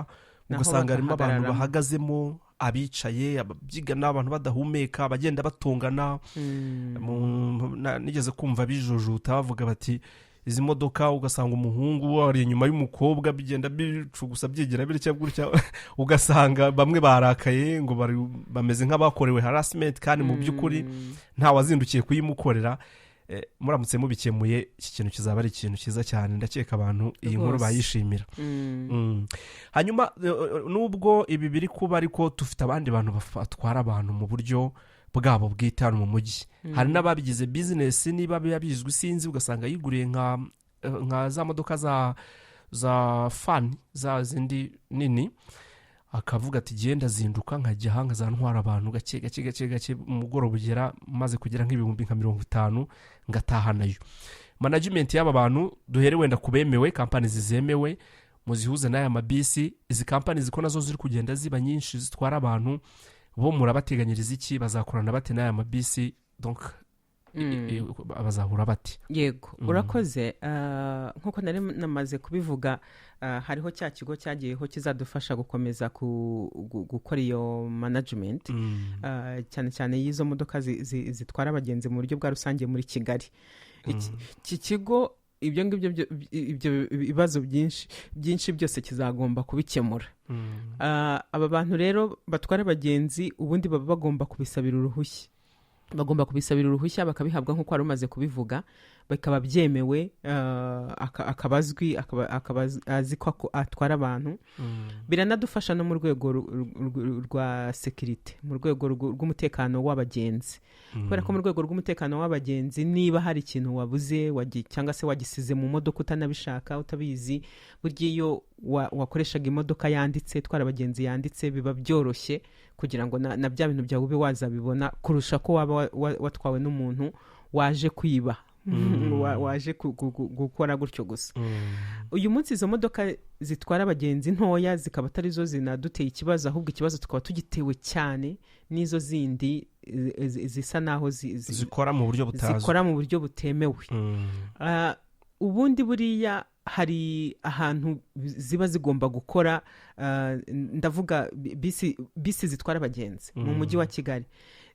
Naho ugasanga harimo abantu bakahagararamo. bahagazemo, abicaye, ababyigana, abantu badahumeka, abagenda batongana. Nigeze kumva bijujuta bavuga bati izi modoka, ugasanga umuhungu ari inyuma y'umukobwa, bigenda bicugusa, byigira bitya gutya, ugasanga bamwe barakaye ngo bameze nk'abakorewe harassment, kandi mu by'ukuri nta wazindukiye kuyimukorera. Muramutse mubikemuye, iki kintu kizaba ari ikintu cyiza cyane. Ndakeka abantu iyi nkuru bayishimira. Hanyuma nubwo ibi biri kuba, ariko dufite abandi bantu batwara abantu mu buryo bwabo bwite hano mu mujyi. Hari n'ababigize bizinesi, niba biba bizwi sinzi, ugasanga yiguriye nka za modoka za fani, za zindi nini, akavuga ati genda zinduka nkajya aha nkazantwara abantu gake gake gake gake, umugoroba ugera maze kugera nk'ibihumbi nka 50 ngataha nayo. Management y'aba bantu, duhere wenda ku bemewe, kampani zizemewe, muzihuze n'aya mabisi. Izi kampani ziko nazo ziri kugenda ziba nyinshi zitwara abantu, bo murabateganyiriza iki? Bazakorana bate n'aya mabisi? Donc bazahura bate? Yego, urakoze. Nk'uko nari namaze kubivuga, hariho cya kigo cyagiyeho kizadufasha gukomeza gukora iyo management, cyane cyane y'izo modoka zitwara abagenzi mu buryo bwa rusange muri Kigali. Iki kigo ibyo ngibyo ibyo bibazo byinshi byinshi byose kizagomba kubikemura. Aba bantu rero batwara abagenzi ubundi baba bagomba kubisabira uruhushya, bagomba kubisabira uruhushya bakabihabwa, nk'uko wari umaze kubivuga, bikaba byemewe, akaba azwi, akaba azi ko atwara abantu. Biranadufasha no mu rwego rwa sécurité, mu rwego rw'umutekano w'abagenzi, kubera ko mu rwego rw'umutekano w'abagenzi, niba hari ikintu wabuze cyangwa se wagisize mu modoka utanabishaka, utabizi, burya iyo wakoreshaga imodoka yanditse, itwara abagenzi yanditse, biba byoroshye kugira ngo na bya bintu byawe ube wazabibona kurusha ko waba watwawe n'umuntu waje kwiba, waje gukora gutyo gusa. Uyu munsi izo modoka zitwara abagenzi ntoya zikaba atari zo zinaduteye ikibazo, ahubwo ikibazo tukaba tugitewe cyane n'izo zindi zisa naho zikora mu buryo butazwi, zikora mu buryo butemewe. Ubundi buriya hari ahantu ziba zigomba gukora, ndavuga bisi zitwara abagenzi mu mujyi wa Kigali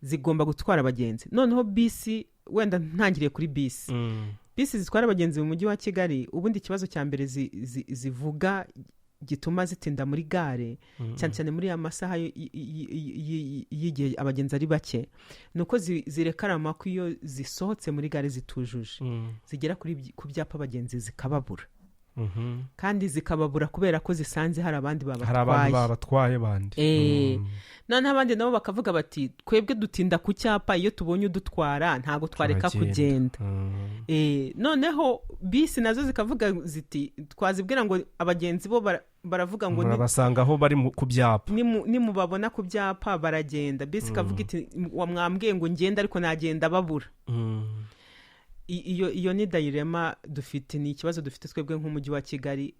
zigomba gutwara abagenzi. Noneho bisi, wenda ntangiriye kuri bisi, bisi zitwara abagenzi mu mujyi wa Kigali, ubundi ikibazo cya mbere zivuga gituma zitinda muri gare, cyane cyane muri ya masaha y'igihe abagenzi ari bake, ni uko zirekarama ko iyo zisohotse muri gare zitujuje, zigera ku byapa abagenzi zikababura, kandi zikababura kubera ko zisanze hari abandi hari abandi babatwaye. Babatwaye bandi. Noneho abandi nabo bakavuga bati twebwe dutinda ku cyapa, iyo tubonye udutwara ntabwo twareka Turagenda. kugenda. Noneho bisi nazo zikavuga ziti twazibwira ngo abagenzi bo baravuga ngo murabasanga aho bari ku byapa. Nimubabona ku byapa baragenda. Bisi ikavuga iti wamwambwiye ngo ngende, ariko nagenda babura. Iyo ni dilemma dufite, ni ikibazo dufite twebwe nk'umujyi wa Kigali,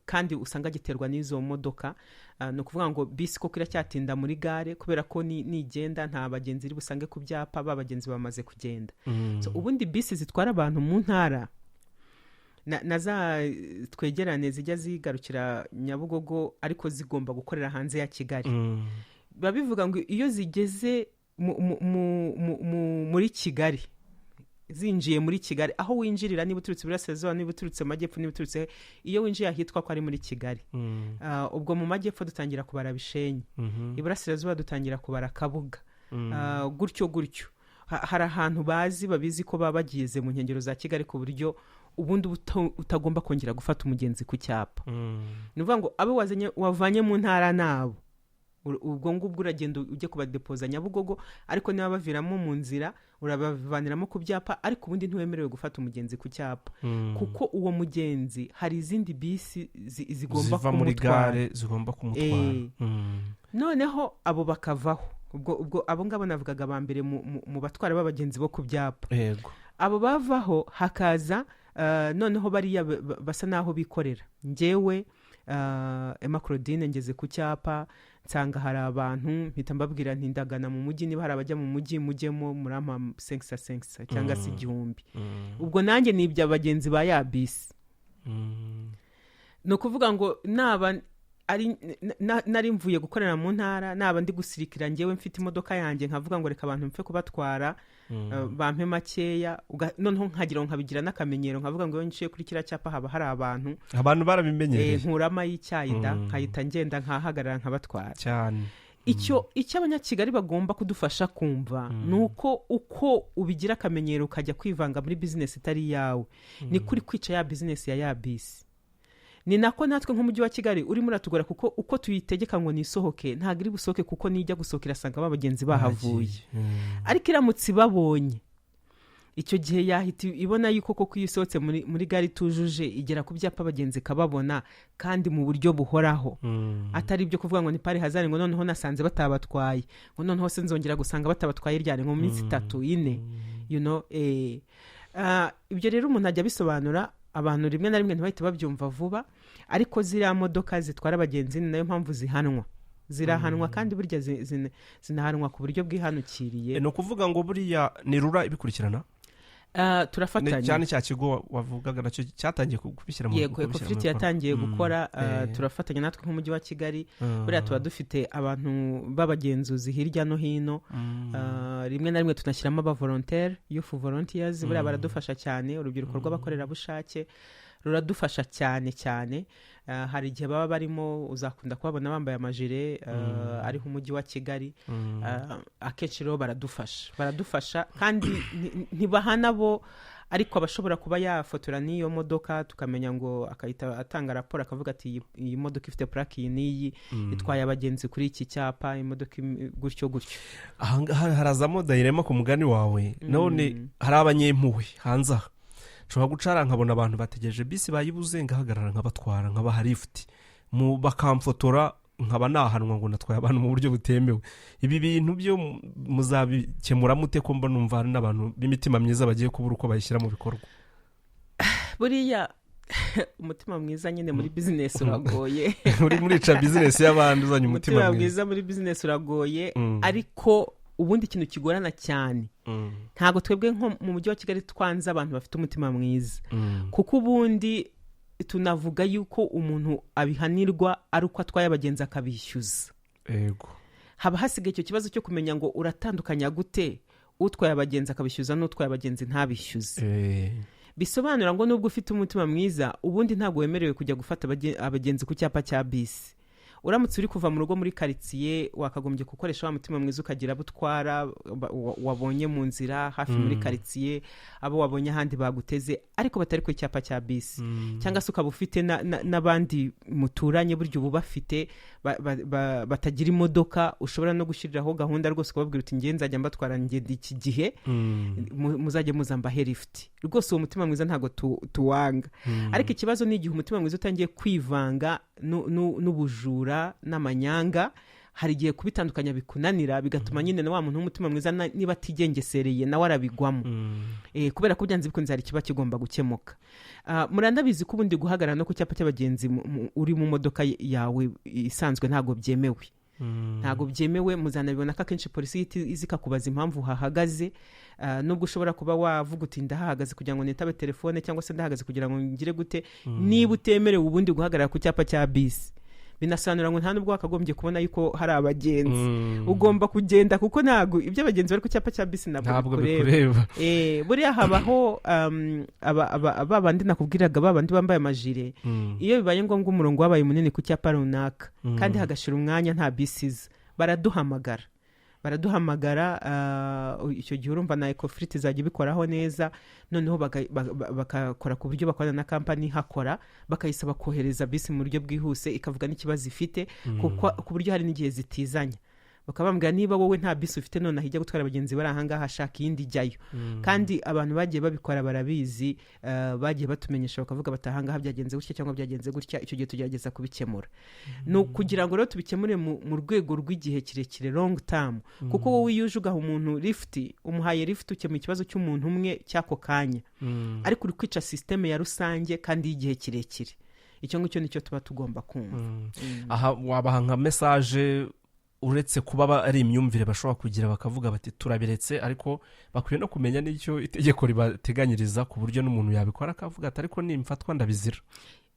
kandi usanga giterwa n'izo modoka. Ni ukuvuga ngo bisi koko iracyatinda muri gare kubera ko nigenda nta bagenzi iri busange ku byapa, ba bagenzi bamaze kugenda. So, ubundi bisi zitwara abantu mu ntara na za Twegerane zijya zigarukira Nyabugogo, ariko zigomba gukorera hanze ya Kigali, biba bivuga ngo iyo zigeze muri Kigali, zinjiye muri Kigali, aho winjirira, niba uturutse iburasirazuba, niba uturutse mu majyepfo, niba uturutse, iyo winjiye ahitwa ko ari muri Kigali, ubwo mu majyepfo dutangira kubara Bishenyi, iburasirazuba dutangira kubara Kabuga, gutyo gutyo. Hari ahantu bazi, babizi ko baba bageze mu nkengero za Kigali, ku buryo ubundi utagomba kongera gufata umugenzi ku cyapa. Ni ukuvuga ngo abo wazanye, wavanye mu ntara, nabo ubwo ngubwo uragenda ujye kubadepoza Nyabugogo, ariko niba baviramo mu nzira urabavaniramo ku byapa, ariko ubundi ntiwemerewe gufata umugenzi ku cyapa, kuko uwo mugenzi hari izindi bisi zigomba ziva muri kumutwara. Gare zigomba kumutwara. Noneho abo bakavaho, ubwo abo ngabo navugaga ba mbere mu batwara b'abagenzi bo ku byapa. Abo bavaho hakaza noneho bariya basa n'aho bikorera. Njyewe Emma Claudine ngeze ku cyapa nsanga hari abantu, mpita mbabwira nti: "Ndagana mu mujyi, niba hari abajya mu mujyi mujyemo, murampa senkisa senkisa cyangwa se 1000." Ubwo nanjye nibye abagenzi ba ya bisi. Ni ukuvuga ngo naba ari nari mvuye gukorera mu ntara, naba ndi gusirikira njyewe mfite imodoka yanjye, nkavuga ngo reka abantu mpfe kubatwara, bampe makeya, noneho nkagira ngo nkabigira n'akamenyero, nkavuga ngo iyo nciye kuri kiriya cyapa haba hari abantu. Abantu barabimenyereye. Nkuramo ay'icyayi da, nkahita ngenda nkahagarara nkabatwara. Cyane. Icyo Abanyakigali bagomba kudufasha kumva ni uko uko ubigira akamenyero ukajya kwivanga muri bizinesi itari iyawe, ni kuri kwica ya bizinesi ya bisi. Ni nako natwe nk'umujyi wa Kigali urimo uratugora, kuko uko tuyitegeka ngo nisohoke ntabwo iri busohoke, kuko nijya gusohoka irasanga ba bagenzi bahavuye. Bagiye. Ariko iramutse ibabonye icyo gihe, yahita ibona yuko koko iyo isohotse muri gare itujuje, igera ku byapa abagenzi ikababona, kandi mu buryo buhoraho, atari ibyo kuvuga ngo ni par hasard, ngo noneho nasanze batabatwaye, ngo noneho se nzongera gusanga batabatwaye ryari, ngo mu minsi 3, 4. Ibyo rero umuntu ajya abisobanura abantu rimwe na rimwe ntibahite babyumva vuba, ariko ziriya modoka zitwara abagenzi ni nayo mpamvu zihanwa, zirahanwa, kandi burya zinahanwa ku buryo bwihanukiriye. Ni ukuvuga ngo buriya ni RURA ibikurikirana? Turafatanya. Cyane cya kigo wavugaga nacyo cyatangiye kubishyira mu Yego. kubishyira mu Ecofleet bikorwa. yatangiye gukora, turafatanya natwe nk'umujyi wa Kigali. Buriya tuba dufite abantu b'abagenzuzi hirya no hino. Rimwe na rimwe tunashyiramo abavolontaire, youth volunteers, buriya baradufasha cyane. Urubyiruko rw'abakorerabushake ruradufasha cyane cyane. Hari igihe baba barimo, uzakunda kubabona bambaye amajire ariho umujyi wa Kigali. Akenshi rero baradufasha kandi ntibahana bo, ariko abashobora kuba yafotora n'iyo modoka, tukamenya ngo akahita atanga raporo, akavuga ati: "Iyi modoka ifite purake iyi n'iyi itwaye abagenzi kuri iki cyapa, imodoka gutyo gutyo." Ahangaha harazamo dilemma ku mugani wawe. None hari abanyempuhwe hanze aha, nshobora gucara nkabona abantu bategereje bisi bayibuze, ngahagarara nkabatwara, nkabaha lifuti, bakamfotora, nkaba nahanwa ngo natwaye abantu mu buryo butemewe. Ibi bintu byo muzabikemura mute, ko mba numva hari n'abantu b'imitima myiza bagiye kubura uko bayishyira mu bikorwa? Buriya umutima mwiza nyine muri bizinesi uragoye. Uri murica bizinesi y'abandi uzanye umutima Umutima mwiza. mwiza muri bizinesi uragoye. Ariko ubundi ikintu kigorana cyane, ntabwo twebwe nko mu mujyi wa Kigali twanze abantu bafite umutima mwiza, kuko ubundi tunavuga yuko umuntu abihanirwa ari uko atwaye abagenzi akabishyuza. Haba hasigaye icyo kibazo cyo kumenya ngo uratandukanya gute utwaye abagenzi akabishyuza n'utwaye abagenzi ntabishyuze. Bisobanura ngo nubwo ufite umutima mwiza, ubundi ntabwo wemerewe kujya gufata abagenzi ku cyapa cya bisi. Uramutse uri kuva mu rugo muri karitsiye, wakagombye gukoresha wa mutima mwiza ukagira abo utwara wabonye mu nzira hafi muri karitsiye, abo wabonye ahandi baguteze ariko batari ku cyapa cya bisi, cyangwa se ukaba ufite n'abandi muturanye, burya ubu bafite batagira imodoka, ushobora no gushyiriraho gahunda rwose ukababwira uti: "Nge nzajya mbatwara ngenda iki gihe, muzajye muza mbahe lifuti." Rwose uwo mutima mwiza ntabwo tuwanga, ariko ikibazo ni igihe umutima mwiza utangiye kwivanga n'ubujura n'amanyanga. Hari igihe kubitandukanya bikunanira, bigatuma nyine na wa muntu w'umutima mwiza niba atigengesereye nawe arabigwamo. Kubera ko byanze bikunze hari ikiba kigomba gukemuka. Muranabizi ko ubundi guhagarara no ku cyapa cy'abagenzi uri mu modoka yawe isanzwe ntabwo byemewe. Ntabwo byemewe. Muzanabibona ko akenshi polisi ihita iza ikakubaza impamvu uhahagaze. Nubwo ushobora kuba wavuga uti: "Ndahahagaze kugira ngo nitabe telefone," cyangwa se "Ndahagaze kugira ngo ngire gute," niba utemerewe ubundi guhagarara ku cyapa cya bisi, binasobanura ngo nta nubwo wakagombye kubona yuko hari abagenzi. Ugomba kugenda, kuko ntabwo ibyo abagenzi bari ku cyapa cya bisi ntabwo ntabwo bikureba. Bikureba. Buriya habaho ba bandi nakubwiraga, ba bandi bambaye amajire. Iyo bibaye ngombwa, umurongo wabaye munini ku cyapa runaka kandi hagashira umwanya nta bisi iza, baraduhamagara. Icyo gihe urumva na Ecofleet izajya ibikoraho neza, noneho bakakora ku buryo bakorana na kampani ihakora, bakayisaba kohereza bisi mu buryo bwihuse, ikavuga n'ikibazo ifite, kuko ku buryo hari n'igihe zitizanya, bakabambwira: "Niba wowe nta bisi ufite nonaha ijya gutwara abagenzi bari ahangaha, shaka iyindi ijyayo." Kandi abantu bagiye babikora barabizi, bagiye batumenyesha, bakavuga bati: "Ahangaha byagenze gutya cyangwa byagenze gutya." Icyo gihe tugerageza kubikemura. Ni ukugira ngo rero tubikemure mu rwego rw'igihe kirekire, long term, kuko wowe iyo uje ugaha umuntu lifuti, umuhaye lifuti, ukemuye ikibazo cy'umuntu umwe cy'ako kanya, ariko uri kwica système ya rusange kandi y'igihe kirekire. Icyo ngicyo nicyo tuba tugomba kumva. Aha wabaha nka message, uretse kuba ari imyumvire bashobora kugira bakavuga bati: "Turabiretse," ariko bakwiye no kumenya n'icyo itegeko ribateganyiriza, ku buryo n'umuntu yabikora akavuga ati: "Ariko nimfatwa ndabizira."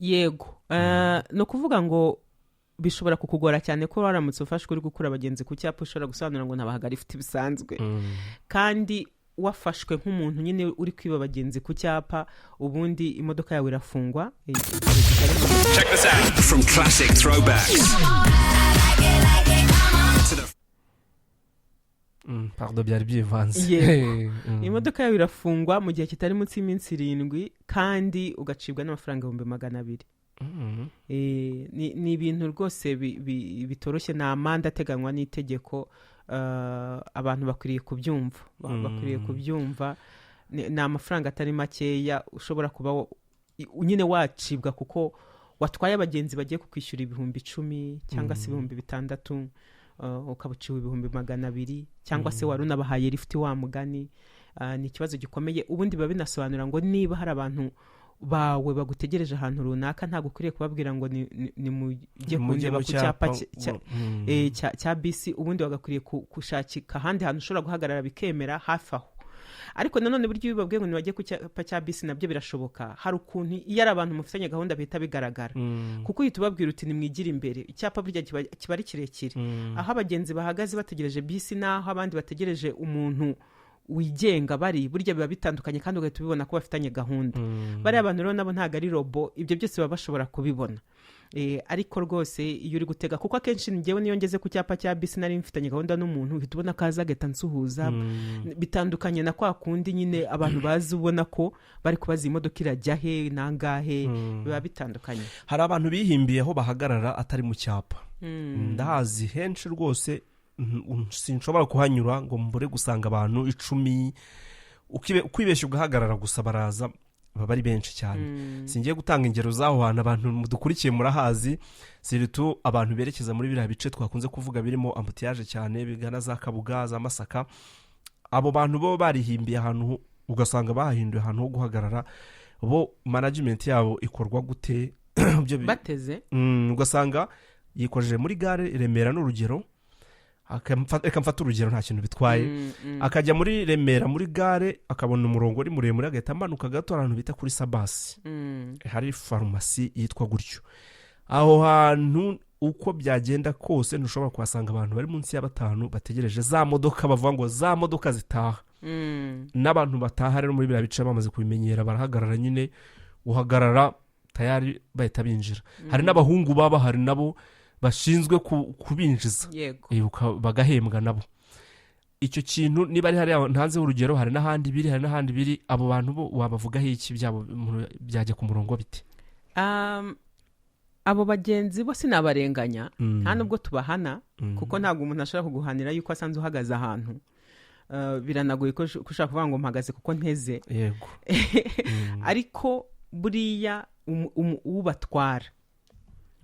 Yego. Ni ukuvuga ngo bishobora kukugora cyane ko waramutse ufashwe uri gukura abagenzi ku cyapa, ushobora gusobanura ngo ntabahaga lifuti bisanzwe, kandi wafashwe nk'umuntu nyine uri kwiba abagenzi ku cyapa, ubundi imodoka yawe irafungwa igihe kitari Check this out. From classic throwbacks to the Pardon, byari byivanze. Yego. Imodoka yawe irafungwa mu gihe kitari munsi y'iminsi 7, kandi ugacibwa n'amafaranga 200,000. Ni ibintu rwose bitoroshye, ni amande ateganywa n'itegeko. Abantu bakwiriye kubyumva. Bakwiriye kubyumva. Ni amafaranga atari makeya ushobora kuba nyine wacibwa kuko watwaye abagenzi bagiye kukwishyura 10,000 cyangwa se 6000, ukaba uciwe 200,000, cyangwa se wari unabahaye lifuti wa mugani. Ni ikibazo gikomeye. Ubundi biba binasobanura ngo niba hari abantu bawe bagutegereje ahantu runaka, ntabwo ukwiriye kubabwira ngo ni mujye mujye kundeba mu ku cyapa cya bisi. Ubundi wagakwiriye gushakika ahandi hantu ushobora guhagarara bikemera hafi aho. Ariko nanone buryo iyo ubabwiye ngo ntibajye ku cyapa cya bisi, nabyo birashoboka. Hari ukuntu iyo ari abantu mufitanye gahunda bihita bigaragara, kuko uhita ubabwira uti: "Nimwigire imbere." Icyapa burya kiba ari kirekire. Aho abagenzi bahagaze bategereje bisi n'aho abandi bategereje umuntu wigenga bari, burya biba bitandukanye, kandi ugahita ubibona ko bafitanye gahunda. Bariya bantu rero nabo ntabwo ari robo, ibyo byose baba bashobora kubibona. Ariko rwose iyo uri gutega, kuko akenshi njyewe niyo ngeze ku cyapa cya bisi nari mfitanye gahunda n'umuntu, uhita ubona ko aza agahita ansuhuza. Bitandukanye na kwa kundi nyine abantu bazi, ubona ko bari kubaza imodoka irajya he, nangahe. Biba bitandukanye. Hari abantu bihimbiye aho bahagarara atari mu cyapa. Ndahazi henshi rwose, sinshobora kuhanyura ngo mbure gusanga abantu 10. Ukwibeshya ugahagarara gusa, baraza, baba ari benshi cyane. Singiye gutanga ingero z'aho hantu, abantu mudukurikiye murahazi, surtout abantu berekeza muri biriya bice twakunze kuvuga birimo embouteillage cyane, bigana za Kabuga, za Masaka. Abo bantu bo barihimbiye ahantu, ugasanga bahahinduye ahantu ho guhagarara. Bo management yabo ikorwa gute? Bateze. Ugasanga yikojeje muri gare i Remera, ni urugero. Reka mfate urugero, nta kintu bitwaye. Akajya muri Remera muri gare, akabona umurongo uri muremure, agahita amanuka gato ahantu bita kuri Sabasi, hari farumasi yitwa gutyo. Aho hantu uko byagenda kose ntushobora kuhasanga abantu bari munsi ya batanu bategereje za modoka, bavuga ngo za modoka zitaha. N'abantu bataha rero muri biriya bice bamaze kubimenyera, barahagarara nyine, uhagarara tayari bahita binjira. Hari n'abahungu baba bahari nabo bashinzwe kubinjiza. Bagahembwa nabo. Icyo kintu niba ari hariya ntanzeho urugero, hari n'ahandi biri, hari n'ahandi biri. Abo bantu bo wabavugaho iki? Byabo byajya ku murongo bite? Abo bagenzi bo sinabarenganya, nta nubwo tubahana, kuko ntabwo umuntu ashobora kuguhanira yuko asanze uhagaze ahantu. Biranagoye ko ushobora kuvuga ngo mpagaze kuko nteze. Ariko buriya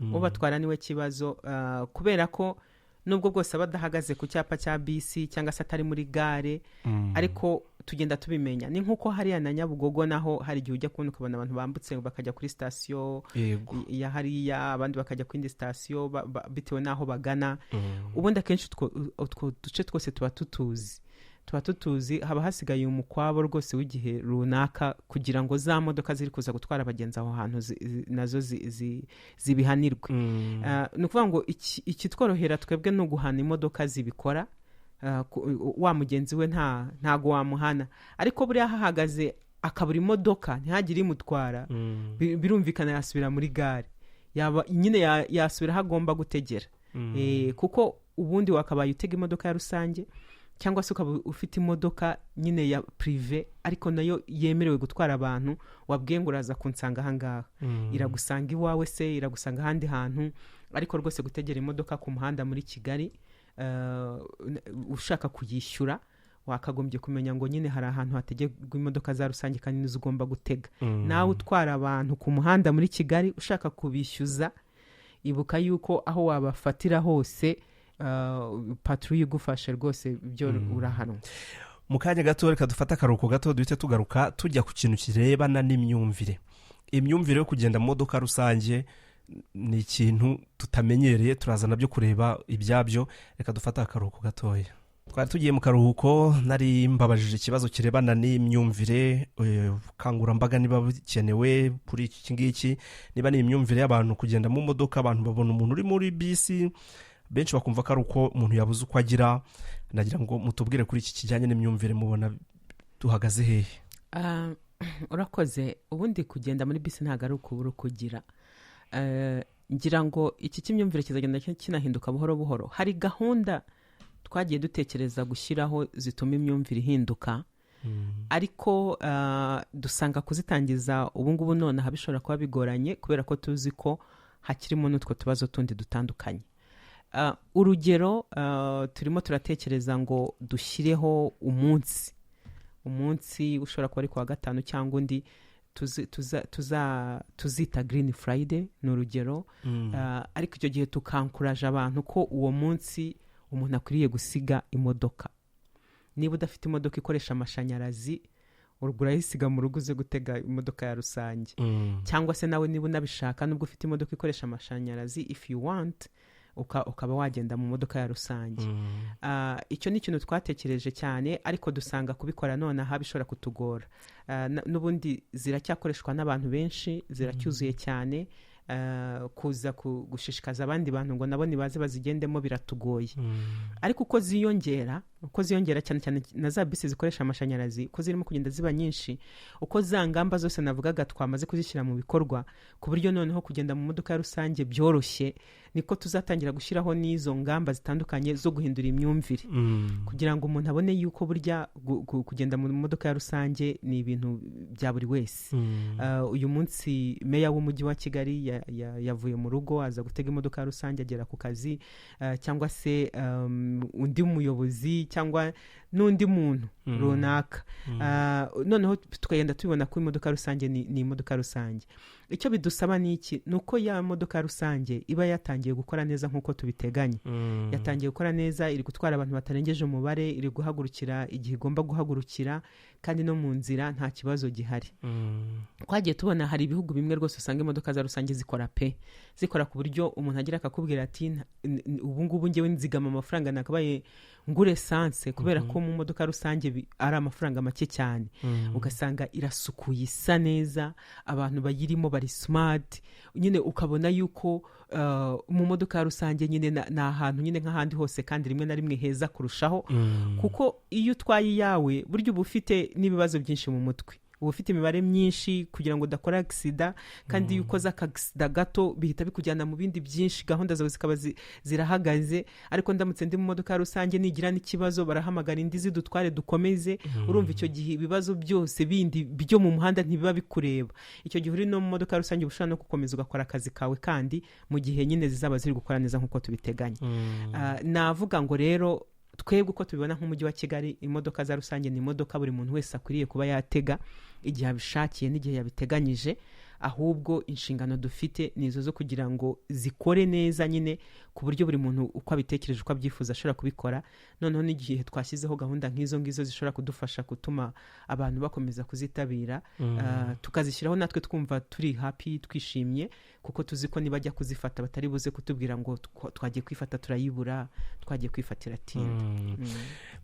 ubatwara niwe kibazo, kubera ko Nubwo bwose aba adahagaze ku cyapa cya bisi cyangwa se atari muri gare, ariko tugenda tubimenya. Ni nk'uko hariya na Nyabugogo naho hari igihe ujya kubona ukabona abantu bambutse bakajya kuri sitasiyo ya hariya, abandi bakajya ku yindi sitasiyo bitewe n'aho bagana. Ubundi akenshi utwo duce twose tuba tutuzi. Haba hasigaye umukwabo rwose w'igihe runaka kugira ngo za modoka ziri kuza gutwara abagenzi aho hantu nazo zibihanirwe. Ni ukuvuga ngo ikitworohera twebwe ni uguhana imodoka zibikora. Wa mugenzi we ntago wamuhana, ariko buriya hahagaze akabura imodoka ntihagire imutwara, birumvikana yasubira muri gare, yaba nyine yasubira aho agomba gutegera. Kuko ubundi wakabaye utega imodoka ya rusange cyangwa se ukaba ufite imodoka nyine ya privé, ariko nayo yemerewe gutwara abantu, wabwiye ngo uraza kunsanga ahangaha, iragusanga iwawe se, iragusanga ahandi hantu. Ariko rwose gutegera imodoka ku muhanda muri Kigali, ushaka kuyishyura, wakagombye kumenya ngo nyine hari ahantu hategerwa imodoka za rusange kandi nizo ugomba gutega. Nawe utwara abantu ku muhanda muri Kigali ushaka kubishyuza, ibuka yuko aho wabafatira hose, patrouille igufashe rwose byo urahanwa. Mu kanya gato reka dufate akaruhuko gato, duhite tugaruka tujya ku kintu kirebana n'imyumvire. Imyumvire yo kugenda mu modoka rusange ni ikintu tutamenyereye, turaza nabyo kureba ibyabyo. Reka dufate akaruhuko gatoya. Twari tugiye mu karuhuko nari mbabajije ikibazo kirebana n'imyumvire, ubukangurambaga niba bukenewe kuri iki ngiki, niba ni imyumvire y'abantu kugenda mu modoka. Abantu babona umuntu uri muri bisi, benshi bakumva ko ari uko umuntu yabuze uko agira. Nagira ngo mutubwire kuri iki kijyanye n'imyumvire, mubona duhagaze hehe? Urakoze. Ubundi kugenda muri bisi ntabwo ari ukubura uko ugira. Ngira ngo iki cy'imyumvire kizagenda kinahinduka buhoro buhoro. Hari gahunda twagiye dutekereza gushyiraho zituma imyumvire ihinduka, ariko dusanga kuzitangiza ubu ngubu nonaha bishobora kuba bigoranye, kubera ko tuzi ko hakirimo n'utwo tubazo tundi dutandukanye. Urugero, turimo turatekereza ngo dushyireho umunsi ushobora kuba ari kuwa gatanu cyangwa undi tuzita Green Friday, ni urugero. Ariko icyo gihe tukankuraje abantu ko uwo munsi umuntu akwiriye gusiga imodoka. Niba udafite imodoka ikoresha amashanyarazi, urwo urayisiga mu rugo uze gutega imodoka ya rusange. Cyangwa se nawe niba unabishaka, nubwo ufite imodoka ikoresha amashanyarazi, if you want, ukaba wagenda mu modoka ya rusange. Icyo ni ikintu twatekereje cyane, ariko dusanga kubikora nonaha bishobora kutugora. N'ubundi ziracyakoreshwa n'abantu benshi, ziracyuzuye cyane. Kuza gushishikaza abandi bantu ngo nabo nibaze bazigendemo biratugoye. Ariko uko ziyongera, cyane cyane na za bisi zikoresha amashanyarazi, uko zirimo kugenda ziba nyinshi, uko za ngamba zose navugaga twamaze kuzishyira mu bikorwa ku buryo noneho kugenda mu modoka ya rusange byoroshye, niko tuzatangira gushyiraho n'izo ngamba zitandukanye zo guhindura imyumvire, kugira ngo umuntu abone yuko burya kugenda mu modoka ya rusange ni ibintu bya buri wese. Uyu munsi meya w'umujyi wa Kigali yavuye mu rugo aza gutega imodoka ya rusange agera ku kazi, cyangwa se undi muyobozi cyangwa n'undi muntu runaka. Noneho tukagenda tubibona ko imodoka rusange ni imodoka rusange. Icyo bidusaba ni iki? Ni uko ya modoka rusange iba yatangiye gukora neza nk'uko tubiteganya. Yatangiye gukora neza, iri gutwara abantu batarengeje umubare, iri guhagurukira igihe igomba guhagurukira, kandi no mu nzira nta kibazo gihari. Twagiye tubona hari ibihugu bimwe rwose usanga imodoka za rusange zikora pe, zikora ku buryo umuntu agira akakubwira ati: "Ubu ngubu ngewe nzigama amafaranga nakabaye ngura essence, kubera ko mu modoka rusange ari amafaranga make cyane." Ugasanga irasukuye, isa neza, abantu bayirimo bari smart nyine, ukabona yuko mu modoka rusange nyine ni ahantu nyine nk'ahandi hose, kandi rimwe na rimwe heza kurushaho, kuko iyo utwaye iyawe burya uba ufite n'ibibazo byinshi mu mutwe, uba ufite imibare myinshi kugira ngo udakora accident, kandi iyo ukoze aka accident gato bihita bikujyana mu bindi byinshi, gahunda zawe zikaba zirahagaze. Ariko ndamutse ndi mu modoka rusange, nigira n'ikibazo barahamagara indi zidutware dukomeze. Urumva icyo gihe ibibazo byose bindi byo mu muhanda ntibiba bikureba. Icyo gihe uri no mu modoka rusange uba ushobora no gukomeza ugakora akazi kawe, kandi mu gihe nyine zizaba ziri gukora neza nk'uko tubiteganya. Navuga ngo rero twebwe uko tubibona nk'umujyi wa Kigali, imodoka za rusange ni imodoka buri muntu wese akwiriye kuba yatega igihe abishakiye n'igihe yabiteganyije. Ahubwo inshingano dufite ni izo zo kugira ngo zikore neza nyine, ku buryo buri muntu uko abitekereje, uko abyifuza, ashobora kubikora. Noneho n'igihe twashyizeho gahunda nk'izo ngizo zishobora kudufasha gutuma abantu bakomeza kuzitabira, tukazishyiraho natwe twumva turi happy, twishimye, kuko tuzi ko nibajya kuzifata batari buze kutubwira ngo twagiye kwifata turayibura, twagiye kwifatira tinda.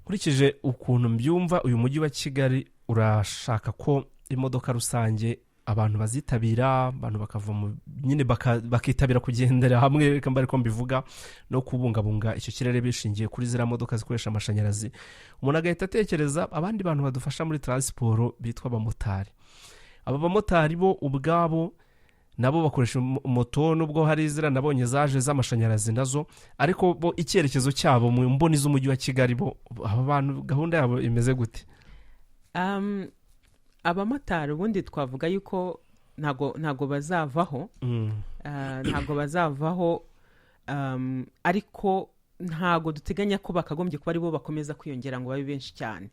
Nkurikije ukuntu mbyumva, uyu mujyi wa Kigali urashaka ko imodoka rusange abantu bazitabira, abantu bakava mu nyine bakitabira kugendera hamwe, reka mbe ariko mbivuga, no kubungabunga icyo kirere bishingiye kuri ziriya modoka zikoresha amashanyarazi. Umuntu agahita atekereza abandi bantu badufasha muri transport bitwa abamotari. Aba bamotari bo ubwabo nabo bakoresha moto, nubwo hari ziriya nabonye zaje z'amashanyarazi nazo, ariko bo icyerekezo cyabo mu mboni z'umujyi wa Kigali, bo aba bantu gahunda yabo imeze gute? Abamotari ubundi twavuga yuko ntago bazavaho. Ntago bazavaho, ariko ntago duteganya ko bakagombye kuba aribo bakomeza kwiyongera ngo babe benshi cyane.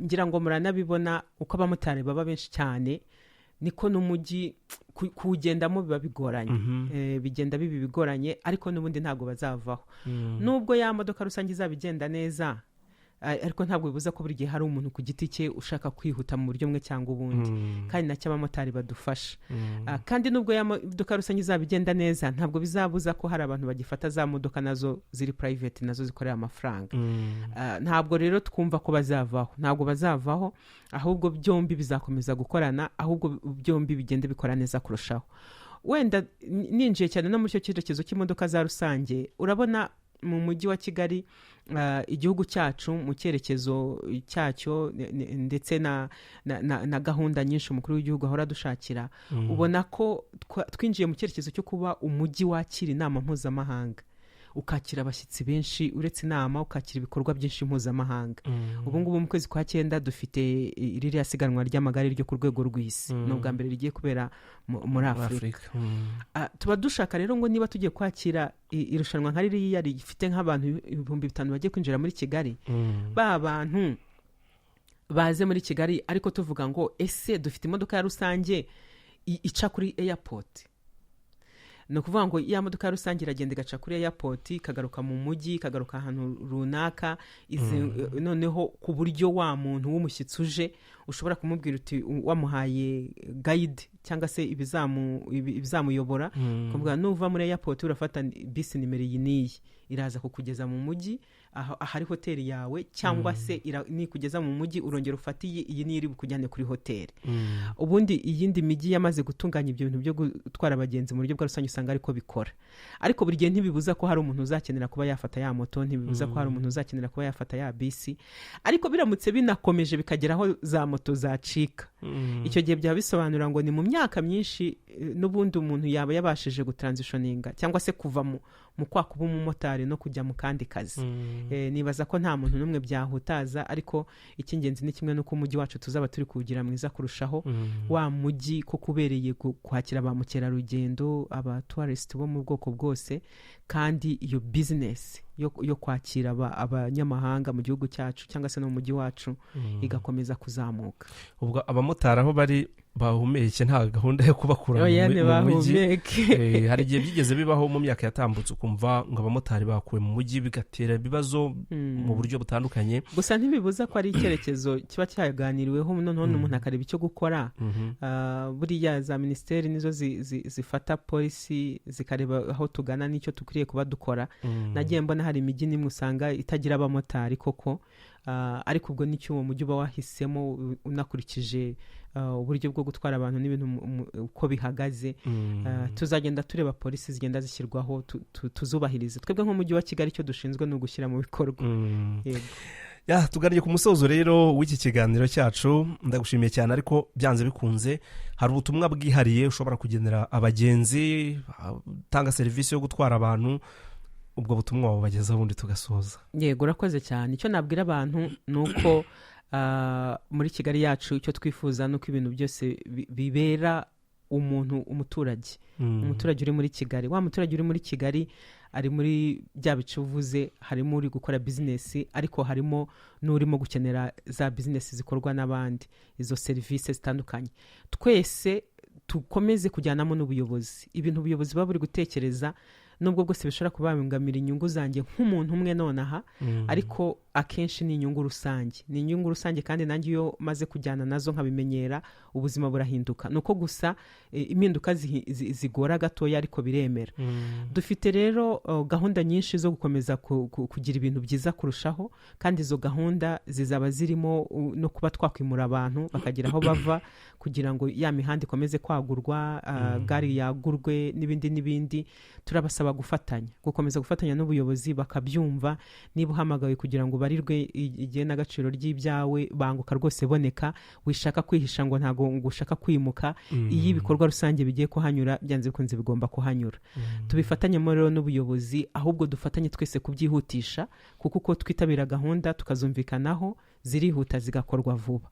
Ngira ngo muranabibona, uko abamotari baba benshi cyane niko n'umujyi kuwugendamo biba bigoranye. Bigenda biba bigoranye, ariko n'ubundi ntabwo bazavaho. Nubwo ya modoka rusange izaba igenda neza, ariko ntabwo bibuza ko buri gihe hari umuntu ku giti cye ushaka kwihuta mu buryo bumwe cyangwa ubundi, kandi nacyo abamotari badufasha. Kandi nubwo ya modoka rusange izaba igenda neza, ntabwo bizabuza ko hari abantu bagifata za modoka nazo ziri private, nazo zikorera amafaranga. Ntabwo rero twumva ko bazavaho, ntabwo bazavaho, ahubwo byombi bizakomeza gukorana, ahubwo byombi bigende bikora neza kurushaho. Wenda ninjiye cyane no muri icyo cyerekezo cy'imodoka za rusange, urabona mu mujyi wa Kigali, igihugu cyacu mu cyerekezo cyacyo ndetse na gahunda nyinshi umukuru w'igihugu ahora adushakira, ubona ko twinjiye mu cyerekezo cyo kuba umujyi wakira inama mpuzamahanga, ukakira abashyitsi benshi, uretse inama ukakira ibikorwa byinshi mpuzamahanga. Ubu ngubu mu kwezi kwa cyenda dufite ririya siganwa ry'amagare ryo ku rwego rw'isi. Ni ubwa mbere rigiye kubera muri Afurika. Afurika. Tuba dushaka rero ngo niba tugiye kwakira irushanwa nka ririya rifite nk'abantu 5000 bagiye kwinjira muri Kigali, ba bantu baze muri Kigali, ariko tuvuga ngo ese dufite imodoka ya rusange ica kuri airport? Ni ukuvuga ngo ya modoka ya rusange iragenda igaca kuri airport, ikagaruka mu mujyi, ikagaruka ahantu runaka. Noneho ku buryo wa muntu w'umushyitsi uje ushobora kumubwira uti, wamuhaye guide cyangwa se ibizamuyobora, ukamubwira nuva muri airport urafata bisi nimero iyi n'iyi, iraza kukugeza mu mujyi ahari hoteli yawe, cyangwa se nikugeza mu mujyi urongera ufate iyi, iyi niyo iri bukujyane kuri hoteli. Ubundi iyindi mijyi yamaze gutunganya ibyo bintu byo gutwara abagenzi mu buryo bwa rusange usanga ariko bikora, ariko buri gihe ntibibuza ko hari umuntu uzakenera kuba yafata ya moto, ntibibuza ko hari umuntu uzakenera kuba yafata ya bisi. Ariko biramutse binakomeje bikagera aho za moto zacika, icyo gihe byaba bisobanura ngo ni mu myaka myinshi, n'ubundi umuntu yaba yabashije gutransitioninga cyangwa se kuva mu kwa kuba umumotari no kujya mu kandi kazi. Nibaza ko nta muntu n'umwe byahutaza, ariko icy'ingenzi ni kimwe, n'uko umujyi wacu tuzaba turi kuwugira mwiza kurushaho, wa mujyi ko kubereye kwakira ba mukerarugendo, aba tourist bo mu bwoko bwose, kandi iyo business yo kwakira abanyamahanga mu gihugu cyacu cyangwa se no mu mujyi wacu igakomeza kuzamuka. Ubwo abamotari aho bari bahumeke, nta gahunda yo kubakura Oya, mu mujyi. ntibahumeke. Hari igihe byigeze bibaho mu myaka yatambutse, ukumva ngo abamotari bakuwe mu mujyi, bigatera ibibazo mu buryo butandukanye. Gusa ntibibuza ko ari icyerekezo kiba cyaganiriweho, noneho n'umuntu akareba icyo gukora. Buriya za minisiteri nizo zifata policy, zikareba aho tugana n'icyo dukwiriye kuba dukora. Nagiye mbona hari imijyi n'imwe usanga itagira abamotari koko. Ariko ubwo nicyo uwo mujyi uba wahisemo, unakurikije uburyo bwo gutwara abantu n'ibintu uko bihagaze. Tuzagenda tureba policy zigenda zishyirwaho, tuzubahirize. Twebwe nk'umujyi wa Kigali icyo dushinzwe ni ugushyira mu bikorwa. Yego. Ya, tuganiye ku musozo rero w'iki kiganiro cyacu. Ndagushimiye cyane, ariko byanze bikunze hari ubutumwa bwihariye ushobora kugenera abagenzi, utanga serivisi yo gutwara abantu. Ubwo butumwa wabubagezaho, ubundi tugasoza. Yego, urakoze cyane. Icyo nabwira abantu ni uko muri Kigali yacu icyo twifuza ni uko ibintu byose bibera umuntu, umuturage, umuturage uri muri Kigali. Wa muturage uri muri Kigali ari muri bya bice uvuze, harimo uri gukora business, ariko harimo n'urimo gukenera za business zikorwa n'abandi, izo serivisi zitandukanye. Twese Tukomeze kujyanamo n'ubuyobozi. Ibintu ubuyobozi buba buri gutekereza, nubwo bwose bishobora kubangamira inyungu zanjye nk'umuntu umwe nonaha, ariko akenshi ni inyungu rusange, ni inyungu rusange. Kandi nanjye iyo maze kujyana nazo nkabimenyera, ubuzima burahinduka. Ni uko gusa impinduka zigora gatoya, ariko biremera. Dufite rero gahunda nyinshi zo gukomeza kugira ibintu byiza kurushaho, kandi izo gahunda zizaba zirimo no kuba twakwimura abantu bakagira aho bava, kugira ngo ya mihanda ikomeze kwagurwa, gare yagurwe n'ibindi n'ibindi. Turabasaba gufatanya, gukomeza gufatanya n'ubuyobozi, bakabyumva. Niba uhamagawe kugira ngo ubarirwe igenagaciro ry'ibyawe, banguka rwose, boneka, wishaka kwihisha ngo ntabwo ngo ushaka kwimuka. Iyo ibikorwa rusange bigiye kuhanyura, byanze bikunze bigomba kuhanyura. Tubifatanyemo rero n'ubuyobozi, ahubwo dufatanye twese kubyihutisha, kuko uko twitabira gahunda tukazumvikanaho, zirihuta zigakorwa vuba.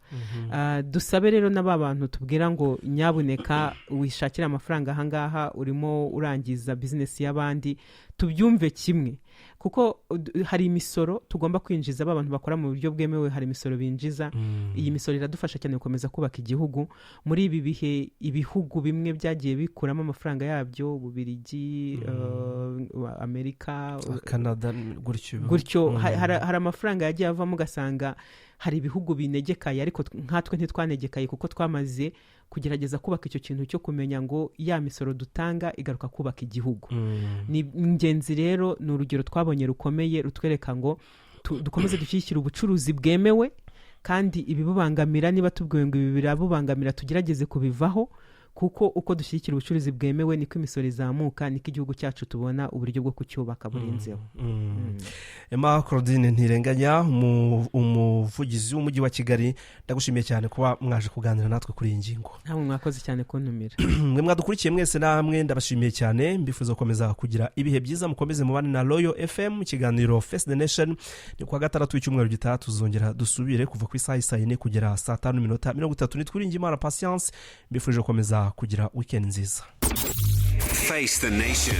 Dusabe rero na ba bantu tubwira ngo nyabuneka wishakire amafaranga ahangaha, urimo urangiza bizinesi y'abandi, tubyumve kimwe, kuko hari imisoro tugomba kwinjiza. Ba bantu bakora mu buryo bwemewe hari imisoro binjiza. Iyi misoro iradufasha cyane gukomeza kubaka igihugu. Muri ibi bihe ibihugu bimwe byagiye bikuramo amafaranga yabyo, Ububirigi, Amerika, Canada, gutyo. Gutyo. Hari amafaranga yagiye avamo, ugasanga hari ibihugu binegekaye, ariko nkatwe ntitwanegekaye, kuko twamaze kugerageza kubaka icyo kintu cyo kumenya ngo ya misoro dutanga igaruka kubaka igihugu. Ni ingenzi rero, ni urugero twabonye rukomeye rutwereka ngo dukomeze dushyigikire ubucuruzi bwemewe, kandi ibibubangamira, niba tubwiwe ngo ibi birabubangamira, tugerageze kubivaho, kuko uko dushyigikira ubucuruzi bwemewe niko imisoro izamuka, niko igihugu cyacu tubona uburyo bwo kucyubaka burenzeho. Emma Claudine Ntirenganya, umuvugizi w'umujyi wa Kigali, ndagushimiye cyane kuba mwaje kuganira natwe kuri iyi ngingo. Ntabwo, mwakoze cyane kuntumira. Mwe mwadukurikiye mwese, namwe ndabashimiye cyane, mbifuza gukomeza kugira ibihe byiza. Mukomeze mubane na Royal FM. Ikiganiro Face the Nation ni kuwa gatandatu w'icyumweru gitaha, tuzongera dusubire kuva ku isaha y'i 4:00 kugera 5:30. Nitwiringe Patience, mbifurije gukomeza kugira weekend nziza. Face the nation.